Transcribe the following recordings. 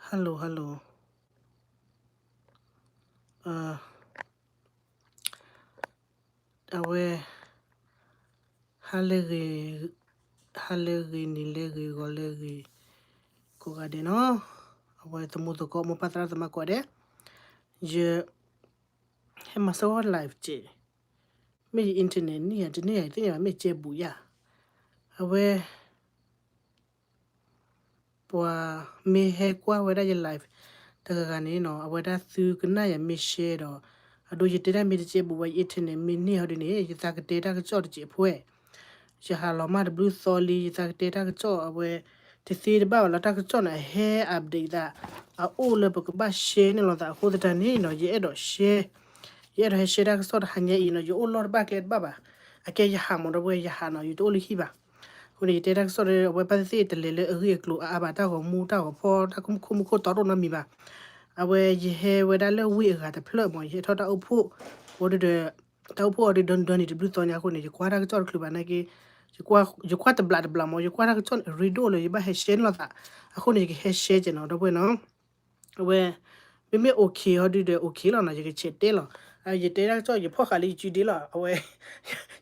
hello hello အဝဲ ဟါလၢဂ့ၤ, ဟါလၢဂ့ၤ, နံၤလၢဂ့ၤ, ဂီၤလၢဂ့ၤ, ကိးဂၤဒဲးနီၤ, အဝဲသမူသကိး မိၢ်ပၢ်သရၣ်သမါကိးဂၤဒဲး, ယ ဟဲမၤစၢၤဝဲ live ကဲး, မ့ၢ်ယ internet န့ၢ်ယၤတန့ၢ်ယၤ ယသ့ၣ်ညါဘၣ် မ့ၢ်ကဲဘူးယၤ, အဝဲ ပှၤမ့ၢ်ဟဲကွၢ်ဝဲဒၣ်ယ live တဂၤဂၤန့ၣ်နီၤ အဝဲဒၣ်သုကနၣ်ယၤမ့ၢ် share ဒီး အဒိယတဲဒၣ်မ့ၢ်တကဲဘူးဘၣ် ယ internet မ့ၢ်န့ၢ်ဟီဒ်န့ၣ် ယသးကတဲတၢ်ကစီၣ်တကဲးဖိ, ယဟးလီၤမၢ်တဘျုးသီလံ ယသးကတဲတၢ်ကစီၣ်အဝဲ တသ့တဘၣ်ဘၣ်လီၤ တၢ်ကစီၣ်န့ၣ် အဟဲ update သး အအိၣ်လၢပကဘၣ် share န့ၣ်လိာ်သးအဃိသတးန့ၣ်နီၤ ယအဲၣ်ဒိး share, ယအဲၣ်ဒိးဟဲ share တၢ်ကစီၣ်တဟါညါအံၤနီၤ ယအိၣ်လီၢ်တဘၣ်ကျဲတဘၣ်ဘၣ်, အကဲယဟးမ့ၢ်ဒီပုၢ်ဝဲၢ် ယဟးနီၤ ယတအိၣ်လၢဟံၣ်ဘၣ် အဃိန့ၣ် ယတဲတၢ်ကစီၣ်ဒီး အဝဲဘၣ်သ့ၣ်သ့ၣ်တလဲၤလၢအဂ့ၢ်အကျိၤအါအါဘၣ် တၢ်ဂီၤမူတၢ်ဂီၤဖီၣ် တၢ်ခိၣ်မူခိၣ်မူခိၣ်တီဒိၣ်နီတမံၤဘၣ်. အဝဲယဟဲဝဲဒၣ်လၢဝ့ၢ်အဂၤတဖျၢၣ်မး ယဟဲထီၣ်တၢ်အိၣ်ဖှိၣ် ဝံၤဒီး တၢ်အိၣ်ဖှိၣ်အီၤဒ်ဒၢနဒၢနံၤတဘျုးသီညါအဃိန့ၣ် ယကွၢ်တၢ်ကစီၣ်တချုးဘၣ်နာ်က့ ယကွၢ်တဘျးတဘျးမး ယကွၢ်တၢ်ကစီၣ်န့ၣ် အရ့ဒိၣ်လၢယဘၣ်ဟဲ share န့ၣ်လိာ်သး အဃိန့ၣ် ယကဟဲ share ကဲးနီၤ ဒီပုၢ်ဝဲၢ်နီၤ အဝဲ မ့မ့ၢ် okay ဟီဒုဒီး okay လီၤနီၤ ယကဆဲးတဲလီၤ. ယတဲတၢ်ကစီၣ် ယဖီၣ်ဃာ်လၢယစုဒ့လီၤ အဝဲ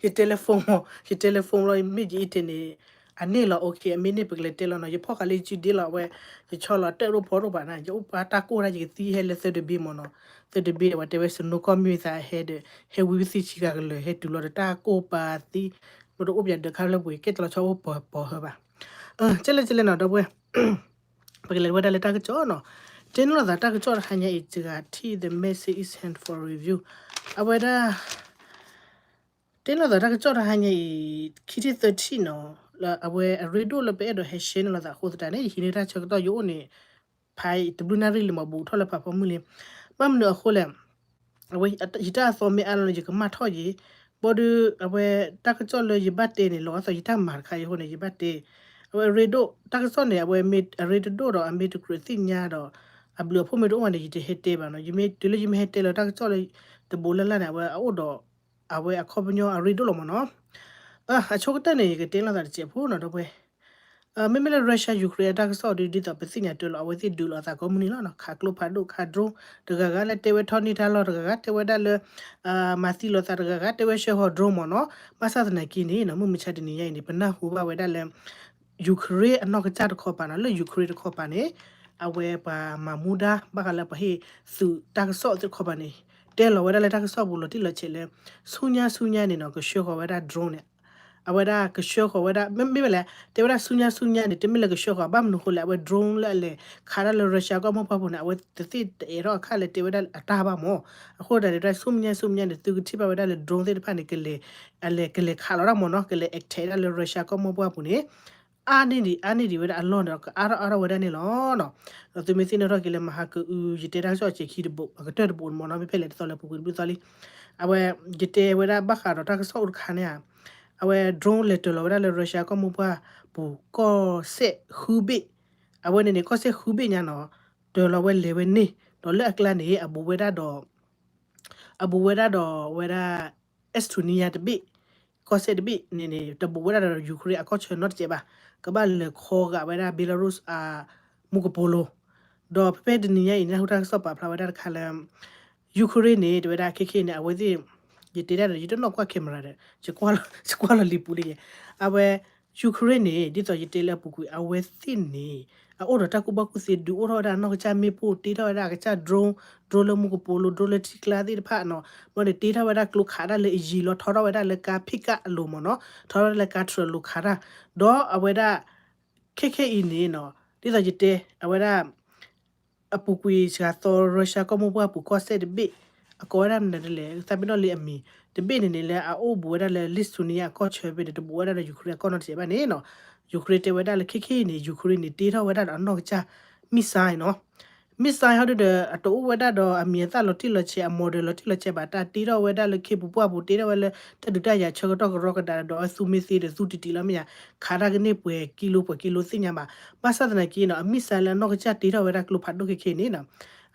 ယတဲလၢ phone မး ယတဲလၢ phone လီၤ မ့ၢ်ယ internet န့ၣ် အန့ၣ်လီၤ okay အမ့ၢ်န့ၢ် ပကလဲၤတဲလီၤနီၤ ယဖီၣ်ဃာ်လၢယစုဒ့လီၤ အဝဲ ယဆီလီၤတၢ်ရိၣ်ဖီရိၣ်ဘၣ်န့ၣ် ယအိၣ်ပှၤတၢ်ကိၢ်ဒၣ် ယကသံဟဲလၢသၢတဘ့ၣ်မးနီၤ သၢတဘ့ၣ် အဝဲတဲဝဲ စနိကီၢ်မ့ၢ်သးဟဲဒီး ဟဲဝံဝံသ့ၣ်ဆံဂၤကလၢာ် ဟဲတုၤလီၤဒီးတၢ်ကိၢ်ပာ်သံ မ့ၢ်တအိၣ်ပယၤဒၢးခါလၢပှ့ၤ ကဲတလီၤဆီအိၣ်ပီၤပီၤဟၢဘၣ် ကဲလဲၣ်ကဲလဲၣ်နီၤ ဒီပုၢ်ဝဲၢ် ပကလဲၤဝဲဒၣ်လၢတၢ်ကစီၣ်နီၤ တဲန့ၢ်လိာ်သးတၢ်ကစီၣ်တဟါညါအံၤ တဂၤထံၣ် the message is hand for review အဝဲဒၣ် တဲန့ၢ်လိာ်သးတၢ်ကစီၣ်တဟါညါအံၤ ခံထံၣ်သၢထံၣ်နီၤ လၢအဝဲအရ့ဒိၣ်လၢပအဲၣ်ဒိးဟဲ share န့ၢ်လိာ်သးအဃိသတးန့ၣ် ယဟံးန့ၢ်တၢ်ဆၢကတီၢ်ယအိၣ်န့ၣ် ဖးတဘျုးနၣ်ရံၣ်လံမး ဘူးထီၣ်လၢဖးဖီမုၢ်လံ ဘၣ်မနုၤအဃိလဲၣ် အဝဲ ယတၢ်အသီမ့ၢ်အါလီၤန့ၣ် ယကမၣ်ထီၣ်ယံၤ ဘၣ်ဒီး အဝဲတၢ်ကစီၣ်လၢယဘၣ်တဲန့ၣ် လီၤအသီယတၢ်မၤတခါအံၤအဃိန့ၣ် ယဘၣ်တဲ အဝဲအရ့ဒိၣ် တၢ်ကစီၣ်န့ၣ် အဝဲမ့ၢ်အရ့တဒိၣ်ဒီး အမ့ၢ်တကြၢးသ့ၣ်ညါဒီး အဘျုးအဖှိၣ်မ့ၢ်တအိၣ်ဘၣ်န့ၣ် ယတဟဲတဲဘၣ်နီၤ ယမ့ၢ်တုၤလၢယမ့ၢ်ဟဲတဲလီၤတၢ်ကစီၣ်လၢ တဘိးလၢ်လၢ်န့ၣ် အဝဲအအိၣ်ဒီး အဝဲအခီပညီအရ့ဒိၣ်လီၤမးနီၤ အဆိကတၢၢ်န့ၣ် ယကတဲလိာ်သးတစဲးဖိနီၤ ဒီပုၢ်ဝဲၢ် မ့မ့ၢ်လၢ Russia Ukraine အတၢ်ကစီၣ်ဒ် ဒ်သိးပသ့ၣ်ညါတၢ်လီၤ အဝဲသ့ၣ်ဒုးလိာ်အသးကိးမုၢ်နံၤလီၤနီၤ ခးကျိဖးဒိၣ်ခး drone တဂၤဂၤလၢတဲဝဲထီၣ်န့ၢ်တၢ်လီၢ် တဂၤဂၤတဲဝဲဒၣ်လၢ မၤသံလိာ်သး တဂၤဂၤတဲဝဲဆှၢဃီၤ drone မးနီၤ ဘၣ်ဆၣ်သနာ်က့န့ၣ်နီၤ မုၢ်မဆါတနံၤညါအံၤန့ၣ် ပနၢ်ဟူဘၣ်ဝဲဒၣ်လၢ Ukraine အနီၢ်ကစၢ်တခီပၤနီၤ လၢ Ukraine တခီပၤန့ၣ် အဝဲပှၤမၤမူဒါ ဘၣ်ဃးလၢပှၤဟ့ၣ်သုးတၢ်ကစီၣ်သ့ၣ်တခီပၤန့ၣ် တဲလီၤဝဲဒၣ်လၢတၢ်ကစီၣ်ပူၤလီၤတံၢ်လီၤဆဲးလၢ ဆူညါဆူညါန့ၣ်နီၤ ကဆှၢဃီၤဝဲဒၣ် drone န့ၣ် အဝဲဒၣ်ကဆှၢဃီၤဝဲဒၣ် မ့မ့ၢ်လဲၣ် တဲဝဲဒၣ်ဆူညါဆူညါန့ၣ် တမ့ၢ်လၢကဆှၢဃီၤ ဘၣ်မနုၤအဃိလဲၣ် အဝဲ drone လၢအလဲၤခးတၢ်လၢ Russia ကီၢ်မိၢ်ပှၢ်ပူၤန့ၣ် အဝဲတသ့တအဲၣ်ထီၣ်အခါလဲၤတဲဝဲဒၣ်အတၢ်ဘၣ်မး အဃိဒၣ်န့ၣ် ဆူညါဆူညါန့ၣ် သုကထံၣ်ဘၣ်ဝဲဒၣ်လၢ drone သ့ၣ်တဖၣ်န့ၣ် ကလဲၤ အလဲၤကလဲၤခးလီၤတၢ်မးနီၤ ကလဲၤ attack ဒၣ်လၢ Russia ကီၢ်မိၢ်ပှၢ်ပူၤန့ၣ် အါန့ၢ်ဒံး အါန့ၢ်ဒံးဝဲဒၣ်အလီၢ်န့ၣ် ကအါထီၣ်အါထီၣ်ဝဲဒၣ်န့ၣ်လီၤ. ဒီးသုမ့ၢ်သ့ၣ်နီၣ်ထီၣ်က့ၤလၢမဟါကအု ယတဲတၢ်ကစီၣ်အစဲးခံတဘိး အကတၢၢ်တဘိးမးနီၤ မ့ၢ်ဖဲလဲၣ်တသီလၢပူၤကွံာ်တဘျုးသီလံ. အဝဲ ယတဲဝဲဒၣ်ဘၣ်ဃးဒီးတၢ်ကစီၣ်အိၣ်တခါန့ၣ်ဧါ အဝဲ drone လဲၤတၢၤလီၤဝဲဒၣ်လၢ Russia ကီၢ်မိၢ်ပှၢ်ပူၤကီၢ်စဲၣ်ဃုဘ့ၣ် အဝဲန့ၣ်န့ၣ် ကီၢ်စဲၣ်ဃုဘ့ၣ်ညါနီၤ တၢၤလီၤဝဲလဲၤဝဲန့ၣ် ဒီးလၢအကျါန့ၣ် အဘူးဝဲဒၣ်ဒီး အဘူးဝဲဒၣ်ဒီးဝဲဒၣ် Estonia တဘ့ၣ် ကီၢ်စဲၣ်တဘ့ၣ်န့ၣ်န့ၣ် တဘူးဝဲဒၣ်ဒီး Ukraine အကီၢ်ဆၢနီတစဲးဘၣ် ကဘၣ်လဲၤခီဂာ်ဝဲဒၣ် Belarus အမူကပိာ်လိၤ ဒီးဖဲဖဲတနံၤညါအံၤန့ၣ် ဟူတၢ်ကစီၣ်ပာ်ဖျါဝဲဒၣ်တခါလၢ Ukraine န့ၣ် တဲဝဲဒၣ်ခဲခဲအံၤန့ၣ် အဝဲသ့ၣ် ယတဲဒၣ်ဒီး ယတနီၣ်ကွၢ် camera ဒီး ယကွၢ်လီၤလံာ်ပူၤလံယဲ အဝဲ Ukraine န့ၣ် ဒ်သိးယတဲလၢအပူၤကွံာ် အဝဲသ့ၣ်န့ၣ် အအိၣ်ဒီးတၢ်ကူၣ်ဘၣ်ကူၣ်သ့ ဒုးအိၣ်ထီၣ်ဝဲဒၣ်အနီၢ်ကစၢ်မ့ၣ်ပိၢ် တ့ထီၣ်ဝဲဒၣ်အကစၢ် drone drone လၢမူကပိာ်လိၤ drone လၢထံကျါသ့ၣ်တဖၣ်နီၤ ဘၣ်န့ၣ် တ့ထီၣ်ဝဲဒၣ်ကျိခးတၢ်လၢအယံၤလီၤ ထီထီၣ်ဝဲဒၣ်လၢကါ pickup အလိၤမးနီၤ ထီထီၣ်ဝဲဒၣ်လၢကါ truck လိၤခးတၢ် ဒီးအဝဲဒၣ် ခဲခဲအံၤန့ၣ်နီၤ ဒ်သိးယတဲ အဝဲဒၣ် အပူၤကွံာ်စှၤသီ Russia ကီၢ်မိၢ်ပှၢ်ပူၤကီၢ်စဲၣ်တဘ့ၣ် အကိးဝဲဒၣ်မနုၤလဲၣ် သးပ့ၤနီၣ်လံအမံၤ တဘ့ၣ်န့ၣ်န့ၣ်လၢအအိၣ်ဘူးဝဲဒၣ်လၢ Lithuania အကီၢ်ဆၢဖဲန့ၣ် တဘူးဝဲဒၣ်ဒီး Ukraine အကီၢ်နီတစဲးဘၣ်န့ၣ်နီၤ Ukraine တဲဝဲဒၣ်လၢခဲခဲအံၤန့ၣ် Ukraine န့ၣ် တ့ထီၣ်ဝဲဒၣ်ဒီးအနီၢ်ကစၢ် missile နီၤ missile ဟီဒုဒီး အတအိၣ်ဝဲဒၣ်ဒီးအမံၤအသၣ်လီၤတံၢ်လီၤဆဲး အ model လီၤတံၢ်လီၤဆဲးဘၣ် တၢ်တ့ထီၣ်ဝဲဒၣ်လၢခ့ပူၤပှၢ်ပူၤ တ့ထီၣ်ဝဲလၢတၢ်ဒုးတၢ်ယၤဆၢကတီၢ်ကရီကဒါဒီး အသူမ့ၢ်သ့ဒီးသူတံၢ်တံၢ်လီၤမ့ၢ်ယါ ခးတၢ်ကန့ၢ်ပှဲၤကံလိပှဲၤကံလိသ့ၣ်ညါဘၣ် ဘၣ်ဆၣ်သနာ်က့နီၤ အ missile လၢအနီၢ်ကစၢ်တ့ထီၣ်ဝဲဒၣ်ကျိဖးဒိၣ်ခဲခဲအံၤန့ၣ်နီၤ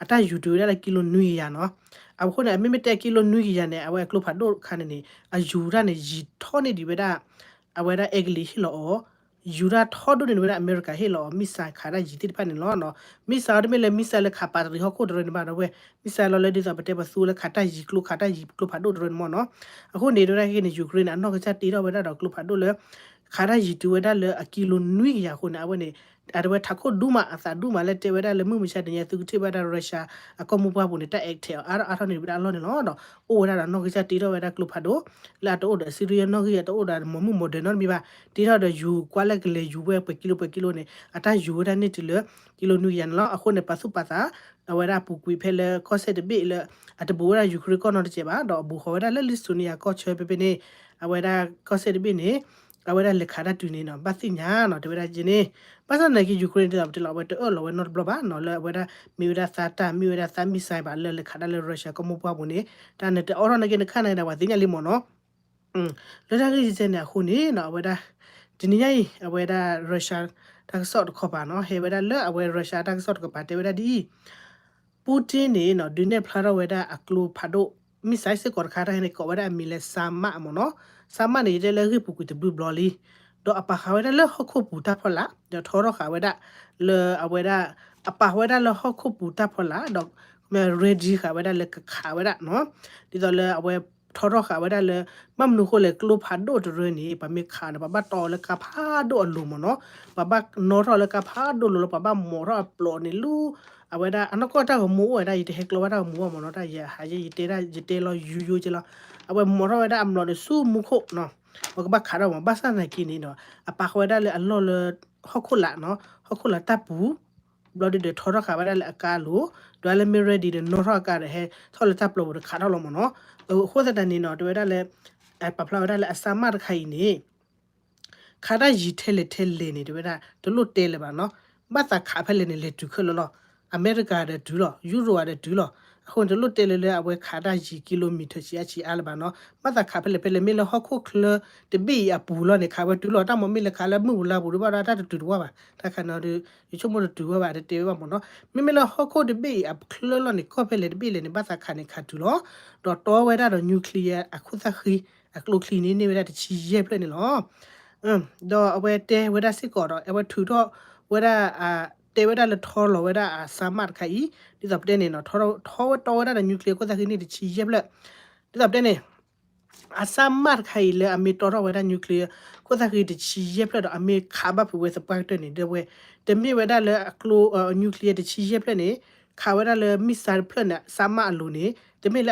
အတၢ်ယူၤတုၤဝဲဒၣ်လၢကံလိနွံကယၤနီၤ အဃိန့ၣ် အမ့မ့ၢ်တဲကံလိနွံကယၤန့ၣ် အဝဲအကျိဖးဒိၣ်တခါန့ၣ်န့ၣ် အယူၤတၢ်န့ၣ် ယံၤထီၣ်န့ၢ်ဒံးဝဲဒၣ် အဝဲဒၣ်အဲကလံးဟ့ၣ်လီၤအီၤ ယူၤတၢ်ထီဒိၣ်န့ၣ် ဝဲဒၣ်အမဲရကၤဟ့ၣ်လီၤအီၤ missile ခးတၢ်ယံၤသ့ၣ်တဖၣ်န့ၣ်လီၤ. missile တမ့ၢ်လၢ missile လၢခးပာ်တရံးဟီၣ်ခိၣ်တရၢန့ၣ်ဘၣ်ဒီးဝဲ missile လီၤလၢဒ်သိးပတဲပသူလၢခးတၢ်ယံၤကျိ ခးတၢ်ယံၤကျိဖးဒိၣ်တရၢန့ၣ်မ့ၢ်နီၤ. အဃိန့ၣ် တဝဲဒၣ်ခဲကနံၣ်န့ၣ် Ukraine န့ၣ် အနီၢ်ကစၢ်တ့ထီၣ်ဝဲဒၣ်ဒီးကျိဖးဒိၣ်လၢ ခးတၢ်ယံၤတုၤဝဲဒၣ်လၢအကံလိနွံကယၤအဃိန့ၣ် အဝဲန့ၣ် အတဝဲထးခိၣ်ဒူမး အသးဒူမးလၢတဲဝဲဒၣ်လၢ မုၢ်မဆါတနံၤညါ သုကထံၣ်ဘၣ်ဒၣ် Russia အကီၢ်မိၢ်ပှၢ်ပူၤန့ၣ် တၢ်အဲးထဲးအီၤအါထီၣ်အါထီၣ်န့ၣ်ဝဲဒၣ်အလီၢ်န့ၣ်လီၤ. ဒီးအိၣ်ဝဲဒၣ်ဒီးနီၢ်ကစၢ်တ့ထီၣ်ဝဲဒၣ်ကျိဖးဒိၣ် လၢအတအိၣ်ဒီး Syria နီၣ်ဂံၢ် အတအိၣ်ဒီး မီၤမုၣ်မီၤဒၢးနီတမံၤဘၣ် တ့ထီၣ်ဒီးယူၤကွၢ်လၢကလဲၤယူၤဝဲပှဲၤကံလိပှဲၤကံလိန့ၣ် အတၢ်ယူၤဝဲဒၣ်န့ၣ်တုၤလၢ ကံလိနွံကယၤန့ၣ်လီၤ. အဃိန့ၣ် ပာ်သူၣ်ပာ်သး အဝဲဒၣ်ပူၤကွံာ်ဖဲလၢကီၢ်စဲၣ်တဘ့ၣ်လၢ အတဘူးဝဲဒၣ် Ukraine ကီၢ်နီတစဲးဘၣ် ဒီးအဘူးဃီၤဝဲဒၣ်လၢ Lithuania ကီၢ်ဆၢဖဲဖဲန့ၣ် အဝဲဒၣ်ကီၢ်စဲၣ်တဘ့ၣ်န့ၣ် အဝဲဒၣ်လဲၤခးတၢ်တုၤန့ၣ်နီၤ ဘၣ်သ့ၣ်ညါနီၤ တဲဝဲဒၣ်က့န့ၣ် ဘၣ်ဆၣ်သနာ်က့ Ukraine ဒ်သိးပတဲလီၤ အဝဲတအၢၣ်လီၤဝဲနီတဘျီဘၣ်နီၤ လၢအဝဲဒၣ်မ့ၢ်ဝဲဒၣ်သးတၢ် မ့ၢ်ဝဲဒၣ်သး missile ဘၣ်လၢလဲၤခးတၢ်လၢ Russia ကီၢ်မိၢ်ပှၢ်ပူၤန့ၣ် တၢ်န့ၣ်တအိးထီၣ်နာ်က့ နခါန့ၣ်ဒၣ် ပှၤသ့ၣ်ညါလံမ့ၢ်နီၤ. လၢတၢ်ဂ့ၢ်ကဲန့ၣ်အဃိန့ၣ်နီၤ အဝဲဒၣ် တနံၤညါအံၤ အဝဲဒၣ် Russia တၢ်ကစီၣ်တခီပၤနီၤ ဟဲဝဲဒၣ်လၢအဝဲ Russia တၢ်ကစီၣ်တကပၤတဲဝဲဒၣ်ဒ်အံၤ Putin န့ၣ်နီၤ ဒုးနဲၣ်ဖျါထီၣ်ဝဲဒၣ်အကျိဖးဒိၣ် missile စ့ၢ်ကီးတခါတခါန့ၣ် ကိးဝဲဒၣ်အမံၤလၢ Sarmat မ့ၢ်နီၤ. Sarmat န့ၣ် ယတဲလၢအဂ့ၢ်ပူၤကွံာ်တဘျုးဘျီလံ ဒီးအပာ်ဃာ်ဝဲဒၣ်လၢဟီၣ်ခိၣ်ပူၤတၢ်ဖီလာ် ဒီးထီထီၣ်ဃာ်ဝဲဒၣ်လၢအဝဲဒၣ် အပာ်ဃာ်ဝဲဒၣ်လၢဟီၣ်ခိၣ်ပူၤတၢ်ဖီလာ် ဒီး ready ဃာ်ဝဲဒၣ်လၢကခးဝဲဒၣ်နီၤ. ဒ်သိးလၢအဝဲထီထီၣ်ဃာ်ဝဲဒၣ်လၢ ဘၣ်မနုၤဃိလဲၣ် ကျိဖးဒိၣ်တရၢန့ၣ် ပှၤမ့ၢ်ခးန့ၣ် ပှၤဘၣ်တီလၢကါဖးဒိၣ်အလိၤမ့ၢ်နီၤ. ပှၤဘၣ်နီၣ်ထီၣ်လၢကါဖးဒိၣ်လိၤလီၤ ပှၤဘၣ်မိာ်ထီၣ်အပျိးန့ၣ်လူ အဝဲဒၣ်အနီၢ်ကီၢ်တၢ်ဂီၤမူအိၣ်ဝဲဒၣ် ယတဟဲကျီဘၣ်တၢ်ဂီၤမူဘၣ်မ့ၢ်နီၤ တၢ်ယဟးယဲ ယတဲဒၣ် ယတဲလီၤယူယူက့လီၤ. အဝဲမိာ်ထီၣ်ဝဲဒၣ်အပျိးန့ၣ်ဆူမူခိၣ်နီၤ ပကဘၣ်ခးထီၣ်မ့ၢ် ဘၣ်ဆၣ်သနာ်က့န့ၣ်ဒီး အပာ်ဃာ်ဝဲဒၣ်လၢအလီၢ်လၢ ဟီၣ်ခိၣ်လာ်နီၤ ဟီၣ်ခိၣ်လာ်တၢ်ပူၤ ဘျီဒုဒီးထီထီၣ်ဃာ်ဝဲဒၣ်လၢအကါအလိၤ ဒီးလၢမ့ၢ် ready ဒီးနီၣ်ထီၣ်အကါဒီးဟဲထီၣ်လၢတၢ်ပျီပူၤဒီးခးထီၣ်လီၤမ့ၢ်နီၤ. အဃိသတးန့ၣ်နီၤ တဲဝဲဒၣ်လၢ ပာ်ဖျါဝဲဒၣ်လၢအ Sarmat တခါအံၤန့ၣ် ခးတၢ်ယံၤထဲလဲၣ်ထဲလဲၣ်န့ၣ် တဲဝဲဒၣ် တလိၣ်တဲလၢၤဘၣ်နီၤ. ဘၣ်သးခးဖဲလဲၣ်န့ၣ် လဲၤတုၤခဲလၢာ်လီၤ. အမဲရကၤဒီးတုၤလီၤ ယူရိးဒီးတုၤလီၤ. အဃိန့ၣ် တလိၣ်တဲလၢၤလၢအဝဲခးတၢ်ယံၤ ကံလိမံၤထၢၣ်ဆံးအါဆံးအါလၢၤဘၣ်နီၤ. ဘၣ်သးခးဖဲလဲၣ်ဖဲလဲၣ် မ့ၢ်လၢဟီၣ်ခိၣ်ချၢတဘ့ၣ်အံၤအပူၤလီၤန့ၣ် ခးဝဲတုၤလီၤ. တၢ်မ့ၢ်မ့ၢ်လဲၤခးလၢမုၢ်ပူၤလါပူၤဒုးဘၣ်ဒီး တၢ်တတုၤတဝၢ်ဘၣ်. တၢ်ခးန့ၣ်ဒီး ယဆိကမိၣ်တတုၤဝဲဘၣ် တတဲဝဲဘၣ်မ့ၢ်နီၤ. မ့မ့ၢ်လၢဟီၣ်ခိၣ်တဘ့ၣ်အံၤအချၢလီၤန့ၣ် ကီၢ်ဖဲလဲၣ်တဘ့ၣ်လဲၣ်န့ၣ် ဘၣ်သးခးန့ၣ်ခးတုၤလီၤ. ဒီးတီဝဲဒၣ်ဒီး nuclear အခိၣ်သၣ်ဃံ အကျိချံန့ၣ် န့ၢ်ဝဲဒၣ်တဆံယဲၢ်ဖျၢၣ်န့ၣ်လီၤ. ဒီးအဝဲတဲဝဲဒၣ်စ့ၢ်ကီးဒီး အဝဲထုးထီၣ်ဝဲဒၣ် တဲဝဲဒၣ်လၢထီလီၤဝဲဒၣ်အ Sarmat တခါအံၤ ဒ်သိးပတဲန့ၣ်နီၤ ထီဝဲတီဝဲဒၣ်ဒီး nuclear ခိၣ်သၣ်ဃံန့ၢ်တဆံယဲၢ်ဖျၢၣ် ဒ်သိးပတဲန့ၣ် အ Sarmat တခါအံၤလၢအမ့ၢ်တီထီၣ်ဝဲဒၣ် nuclear ခိၣ်သၣ်ဃံတဆံယဲၢ်ဖျၢၣ်ဒီး အမ့ၢ်ခးဘၣ်ဖုးဝဲသပှၢ်ကတၢၢ်န့ၣ် ဒီးဝဲ တမ့ၢ်ဝဲဒၣ်လၢအကျိ nuclear တဆံယဲၢ်ဖျၢၣ်န့ၣ် ခးဝဲဒၣ်လၢ missile တဖျၢၣ်န့ၣ် Sarmat အလိၤန့ၣ် တမ့ၢ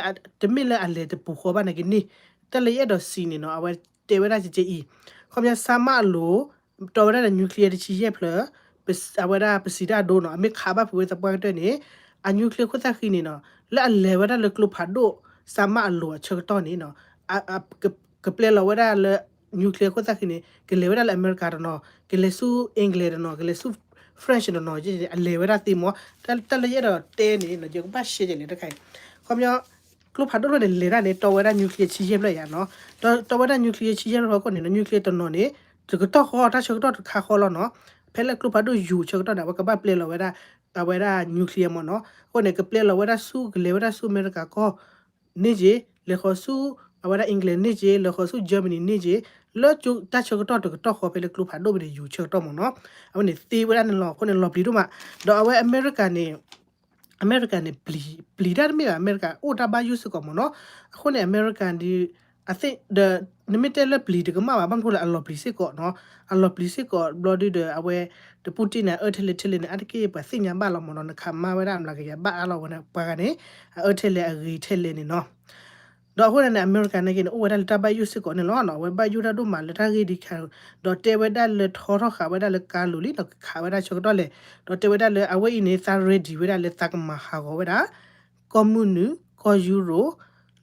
်လၢအလဲၤတပူၤဃီဘၣ်နာ်က့န့ၣ် တၢ်လၢယအဲၣ်ဒိးစံးန့ၣ်နီၤ အဝဲတဲဝဲဒၣ်ကဲကဲအံၤ ခီပညီ Sarmat အလိၤ တီဝဲဒၣ်ဒီး nuclear တဆံယဲၢ်ဖျၢၣ် အဝဲဒၣ်ပစံးတၢ်အဒိနီၤ အမ့ၢ်ခးဘၣ်ဖုးဝဲသပှၢ်ကတၢၢ်န့ၣ် အ nuclear ခိၣ်သၣ်ဃံန့ၣ်နီၤ လၢအလဲၤဝဲဒၣ်လၢကျိဖးဒိၣ် Sarmat အလိၤအဆၢကတီၢ်န့ၣ်နီၤ ကပျဲလီၤဝဲဒၣ်လၢ nuclear ခိၣ်သၣ်ဃံန့ၣ် ကလဲၤဝဲဒၣ်လၢအမဲရကၤတနီၤ ကလဲၤဆူ England တနီၤ ကလဲၤဆူ French တနီၤ အလဲၤဝဲဒၣ်သ့မ့ၢ် တၢ်လၢယအဲၣ်ဒိးတဲန့ၣ်နီၤ ယကဘၣ်ရှဲယဲလဲၣ်တခါအံၤ ခီပညီ ကျိဖးဒိၣ်ဖျၢၣ်န့ၣ် လဲၤတၢ်န့ၣ် တီဝဲဒၣ် nuclear ဆံယဲၢ်ဖျၢၣ်ယါနီၤ တီဝဲဒၣ် nuclear ဆံယဲၢ်ဖျၢၣ်ဖီခိၣ်န့ၣ်နီၤ nuclear တနီၤန့ၣ် တကတီၢ်ဃီ တၢ်ဆၢကတီၢ်တခါဃီလီၤနီၤ ဖဲလၢကျိဖးဒိၣ်ယူၤဆၢကတီၢ်န့ၣ် အဝဲကဘၣ်ပျဲလီၤဝဲဒၣ် အဝဲဒၣ် nuclear မ့ၢ်နီၤ အဃိန့ၣ် ကပျဲလီၤဝဲဒၣ်ဆူ ကလဲၤဝဲဒၣ်ဆူအမဲရကၤကီၢ် န့ၢ်က့ၤ လဲၤဃီၤဆူ အဝဲဒၣ် England န့ၢ်က့ၤ လဲၤဃီၤဆူ Germany န့ၢ်က့ၤ လၢတၢ်ဆၢကတီၢ်တကတီၢ်ဃီဖဲလၢကျိဖးဒိၣ်ဖဲန့ၣ် ယူၤဆၢကတီၢ်မ့ၢ်နီၤ အဝဲန့ၣ်သ့ဝဲဒၣ်န့ၣ်လီၤ အဃိန့ၣ်လီၤပျံၤဒိၣ်မး ဒီးအဝဲအမဲရကၤန့ၣ် အမဲရကၤန့ၣ် ပျံၤတၢ်တမ့ၢ်ဘၣ် အမဲရကၤအိၣ်တၢ်ဘၣ်ယိၣ်စ့ၢ်ကီးမ့ၢ်နီၤ အဃိန့ၣ် အမဲရကၤဒီး အသ့ၣ်ဒီး နမ့ၢ်တဲလၢပျံၤတကမၣ်ဘၣ် ဘၣ်မနုၤဃိလဲၣ် အလီၤပျံၤစ့ၢ်ကီးနီၤ အလီၤပျံၤစ့ၢ်ကီး ဘျီဒုဒီး အဝဲ တပူၤတံၢ်န့ၣ် အအၢထဲလဲၣ်ထဲလဲၣ်န့ၣ် အါတက့ၢ်ပှၤသ့ၣ်ညါဘၣ်လီၤမ့ၢ်နီၤ နခးမါဝဲဒၣ်အမျးကယၤဘၣ်အါလီၤဝဲန့ၣ် ပှၤဂၤန့ၣ် အအၢထဲလဲၣ်အဂ့ၤထဲလဲၣ်န့ၣ်နီၤ ဒီးအဃိန့ၣ်န့ၣ် အမဲရကၤန့ၣ်က့န့ၣ် အိၣ်ဝဲဒၣ်လၢတၢ်ဘၣ်ယိၣ်စ့ၢ်ကီးန့ၣ်လီၤ. အဝဲဘၣ်ယိၣ်တၢ်ဒိၣ်မးလၢတၢ်ဂ့ၢ်ဒ်ခါ ဒီးတဲဝဲဒၣ်လၢထီထီၣ်ဃာ်ဝဲဒၣ်လၢကါလိၤလံ ဒီးကခးဝဲဒၣ်ဆၢကတီၢ်လဲၣ် ဒီးတဲဝဲဒၣ်လၢအဝဲအံၤန့ၣ် သး ready ဝဲဒၣ်လၢသးကမၤဟးဂီၤဝဲဒၣ် ကီၢ်မုၢ်နုာ် ကီၢ်ယူရိၤ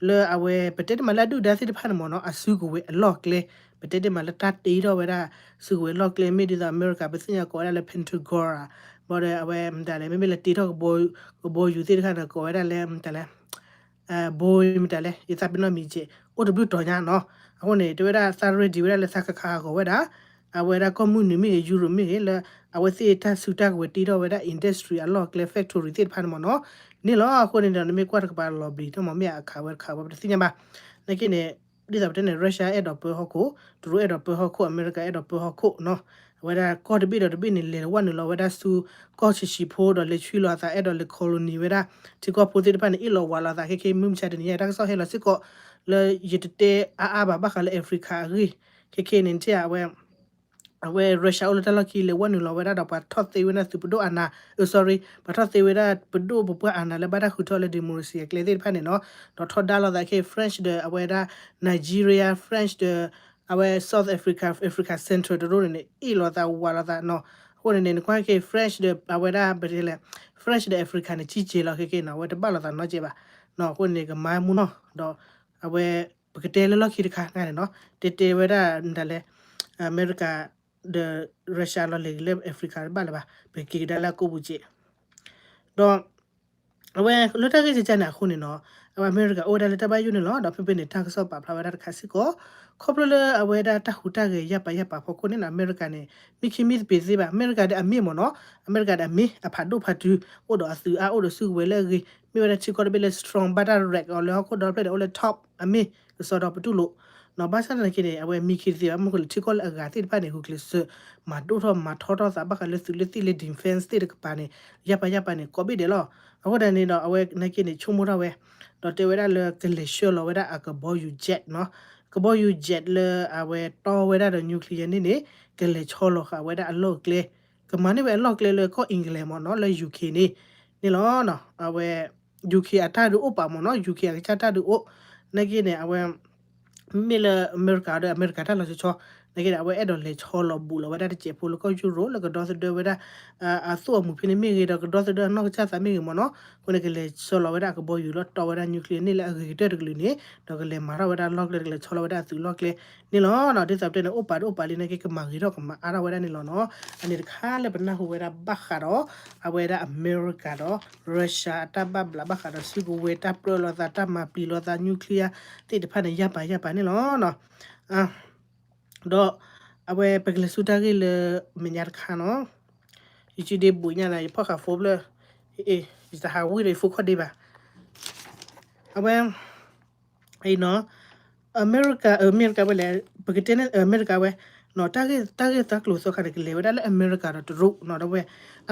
လၢအဝဲ ပတဲတ့ၢ်မးလၢအဒုၣ်ဒါသ့ၣ်တဖၣ်န့ၣ်မ့ၢ်နီၤ အစုကဝဲၤအလီၢ်ကျဲ ပတဲတ့ၢ်မးလၢတၢ်တ့ထီၣ်ဝဲဒၣ် စုကဝဲၤအလီၢ်ကျဲ မ့ၢ်ဒ်သိးအမဲရကၤ ပသ့ၣ်ညါကိးဝဲဒၣ်လၢ Pentagon ဘျီဒီးအဝဲမတၤလဲၣ် မ့မ့ၢ်လၢတ့ထီၣ်ကဘီယူၤသ့ၣ်တဖၣ်န့ၣ် ကိးဝဲဒၣ်လၢမတၤလဲၣ် ဘိမတၤလဲၣ် ယသးပ့ၤနီၣ်မံၤကဲး အိၣ်တဘျုးတီၤညါနီၤ. အဃိန့ၣ် တဲဝဲဒၣ်သး ready ဝဲဒၣ်လၢသးကခးဟးဂီၤဝဲဒၣ် အဝဲဒၣ်ကီၢ်မုၢ်နုာ်မ့ၢ်ဂ့ၤ ယူရိၤမ့ၢ်ဂ့ၤ လၢအဝဲသ့ၣ်တၢ်စုတၢ်ကဝဲၤတ့ထီၣ်ဝဲဒၣ် industry အလီၢ်ကျဲ factory သ့ၣ်တဖၣ်န့ၣ်မ့ၢ်နီၤ န့ၣ်လီၤ. အဃိန့ၣ်ဒီး နမ့ၢ်ကွၢ်တကပၤလီၤဘျံးတမ့ၢ်မ့ၢ်အခးဝဲတခးဝဲ ပတသ့ၣ်ညါဘၣ်. နာ်က့န့ၣ် ဒ်သိးပတဲန့ၣ် Russia အဲၣ်ဒိးပၢဟီၣ်ခိၣ်, တရူးအဲၣ်ဒိးပၢဟီၣ်ခိၣ်, အမဲရကၤအဲၣ်ဒိးပၢဟီၣ်ခိၣ်နီၤ. အဝဲဒၣ်ကီၢ်တဘ့ၣ်ဒီးတဘ့ၣ်န့ၣ် လဲၤဝဲနုာ်လီၤဝဲဒၣ်ဆူ ကီၢ်ဆံးဆံးဖိဒီးလဲၤဆွံလီၤအသး အဲၣ်ဒိးလဲၤ colony ဝဲဒၣ် ထံကီၢ်ဖိသ့ၣ်တဖၣ်န့ၣ် အ့ၣ်လိာ်ဝးလိာ်အသး ခဲခဲမုၢ်မဆါတနံၤညါ တၢ်ကစီၣ်ဟဲလီၤစ့ၢ်ကီး လၢယတတဲအါအါဘၣ် ဘၣ်ဃးလၢ Africa အဂ့ၢ် ခဲခဲန့ၣ် နထံၣ်ဧါ အဝဲ အဝဲ Russia အိၣ်လၢတၢ်လီၢ်ခံ လဲၤဝဲနုာ်လီၤဝဲဒၣ်ဒီး ပှၤထီၣ်သ့ဝဲဒၣ်သုးပဒိၣ်အနး အ sorry ပှၤထီၣ်သ့ဝဲဒၣ်ပဒိၣ်ပပှၢ်အနးလၢဘၣ်တၢ်ဃုထၢလၢ democracy အကျဲသ့ၣ်တဖၣ်န့ၣ်နီၤ ဒီးထီဒါလိာ်သးခဲ French ဒီးအဝဲဒၣ် Nigeria French ဒီး အဝဲ South Africa Africa Central တရိၣ်န့ၣ်န့ၣ် အ့ၣ်လိာ်သးဝးလိာ်သးနီၤ အဃိန့ၣ်န့ၣ် နကွၢ်ခဲ French ဒီးအဝဲဒၣ် ပတဲလဲၣ် French ဒီး Africa န့ၣ် ကံက့ၤလီၤခဲခဲနီၤ အဝဲတဘၣ်လိာ်သးနီတစဲးဘၣ်နီၤ အဃိန့ၣ် ကမၤမူနီၤ ဒီး အဝဲ ပကတဲလၢလီၢ်ခံတခါန့ၣ်နီၤ တဲတဲဝဲဒၣ်မတၤလဲၣ် အမဲရကၤ ဒီး Russia လီၤလဲၤက့ၤလၢ Africa တဘၣ်လၢၤဘၣ် ပကက့ၤကဒါလၢအကိးပူၤစဲး ဒီး အဝဲလၢတၢ်ဂ့ၢ်ကကန့ၣ်အဃိန့ၣ်နီၤ အဝဲအမဲရကၤအိၣ်ဝဲဒၣ်လၢတၢ်ဘၣ်ယိၣ်န့ၣ်လီၤ ဒီးဖဲဖဲန့ၣ် တၢ်ကစီၣ်ပာ်ဖျါဝဲဒၣ်တခါစ့ၢ်ကီး ခီဖျိလၢအဝဲဒၣ်တၢ်ဟူးတၢ်ဂဲၤယၢ်ပာ်ယၢ်ပာ်ဖီခိၣ်န့ၣ်နီၤ အမဲရကၤန့ၣ် မ့ၢ်ခံမ့ၢ်သပ့ၤသ့ဘၣ် အမဲရကၤဒီးအမ့ၢ်မ့ၢ်နီၤ အမဲရကၤဒီးအမ့ၢ်အဖးဒိၣ်ဖးတုၤ အိၣ်ဒီးအသုးအါအိၣ်ဒီးစုကဝဲၤလၢအဂ့ၤ မ့ၢ်ဝဲဒၣ်ထံကီၢ်တဘ့ၣ်လၢ strong ဘၣ်တၢ် rank အီၤလၢဟီၣ်ခိၣ်ဒီဖျၢၣ်န့ၣ် အိၣ်လၢ top အမ့ၢ် ကစီဒီပတူၢ်လိာ် နီၤ ဘၣ်ဆၣ်သနာ်က့န့ၣ် အဝဲမံခ့တသ့ဘၣ် မ့ၢ်ဃိလၢထံကီၢ်လၢအဂၤသ့ၣ်တဖၣ်န့ၣ် ဂုာ်ကျဲးစၢး မၤဒိၣ်ထီၣ်မၤထီထီၣ်သး ဘၣ်ဃးလၢသုးလၢသ့ၣ်လၢ defense သ့ၣ်တကပၤန့ၣ် ယၢ်ပာ်ယၢ်ပာ်န့ၣ် ကိးဘ့ၣ်ဒဲးလီၤ. အဃိဒၣ်န့ၣ်ဒီး အဝဲနာ်က့န့ၣ် ဆိကမိၣ်ထီၣ်ဝဲ ဒီးတဲဝဲဒၣ်လၢကလဲၤဆှၢလီၤဝဲဒၣ်အကဘီယူၤ jet နီၤ ကဘီယူၤ jet လၢအဝဲတီဝဲဒၣ်ဒီး nuclear န့ၣ်န့ၣ် ကလဲၤဆီလီၤဃာ်ဝဲဒၣ်အလီၢ်ကျဲ ကမၤန့ၢ်ဝဲအလီၢ်ကျဲလၢကီၢ် England မ့ၢ်နီၤ လၢ UK န့ၣ် န့ၣ်လီၤ. အဝဲ UK အတၢ်ဒုးအိၣ်ပာ်မ့ၢ်နီၤ UK အကစၢ်တၢ်ဒုးအိၣ် နာ်က့န့ၣ် အဝဲ မ့မ့ၢ်လၢအမဲရကၤဒီး အမဲရကၤတၢ်လီၤဆီဆီ နာ်က့န့ၣ် အဝဲအဲၣ်ဒိးလဲၤဆီလီၤဘူးလီၤဝဲဒၣ်တစဲးဖိလၢကီၢ်ယူရိၣ် လၢကဒီသဒၢဝဲဒၣ် အသူၣ်အမုာ်ဖဲန့ၣ်မ့ၢ်ဂ့ၤ ဒီးကဒီသဒၢအနီၢ်ကစၢ်သးမ့ၢ်ဂ့ၤမ့ၢ်နီၤ အဃိန့ၣ် ကလဲၤဆီလီၤဝဲဒၣ်အကဘီယူၤလီၤတီဝဲဒၣ် nuclear န့ၣ်လၢအဂ့ၤကတၢၢ်တကလုာ်န့ၣ် ဒီးကလဲၤမၤထီၣ်ဝဲဒၣ်လီၢ်ကျဲ ကလဲၤဆီလီၤဝဲဒၣ်အသုးလီၢ်ကျဲန့ၣ်လီၤ. ဒ်သိးပတဲန့ၣ် အိၣ်ပာ်ဒိၣ်အိၣ်ပာ်လံနာ်က့ ကမၤဂ့ၤထီၣ်ကမၤအါထီၣ်ဝဲဒၣ်န့ၣ်လီၤနီၤ. အန့ၣ်တခါလၢပနၢ်ဟူဝဲဒၣ်ဘၣ်ဃးဒီး အဝဲဒၣ်အမဲရကၤဒီး Russia အတၢ်ဘၣ်ဘျးဘၣ်ဃးဒီးစုကဝဲၤ တၢ်ပြၢလိာ်သး တၢ်မၤပျံၤလိာ်သး nuclear သ့ၣ်တဖၣ်န့ၣ် ယၢ်ပာ်ယၢ်ပာ်န့ၣ်လီၤ. ဒီးအဝဲပကလဲၤဆူတၢ်ဂ့ၢ်လၢမဲာ်ညါတခါနီၤ ယစုဒ့ဘူးညါန့ၣ် ယဖီၣ်ဃာ် phone ဖျၢၣ် ယတဟးဝံၤဒီးယ phone ခီၣ်ဒ့ဘၣ် အဝဲ အံၤနီၤ အမဲရကၤ အမဲရကၤဝဲလဲၣ် ပကတဲန့ၣ် အမဲရကၤဝဲ နီၤ တၢ်ဂ့ၢ်သၢကလိာ်သၢခါန့ၣ် ကလဲၤဝဲဒၣ်လၢအမဲရကၤဒီးတရူးနီၤ ဒီးဝဲ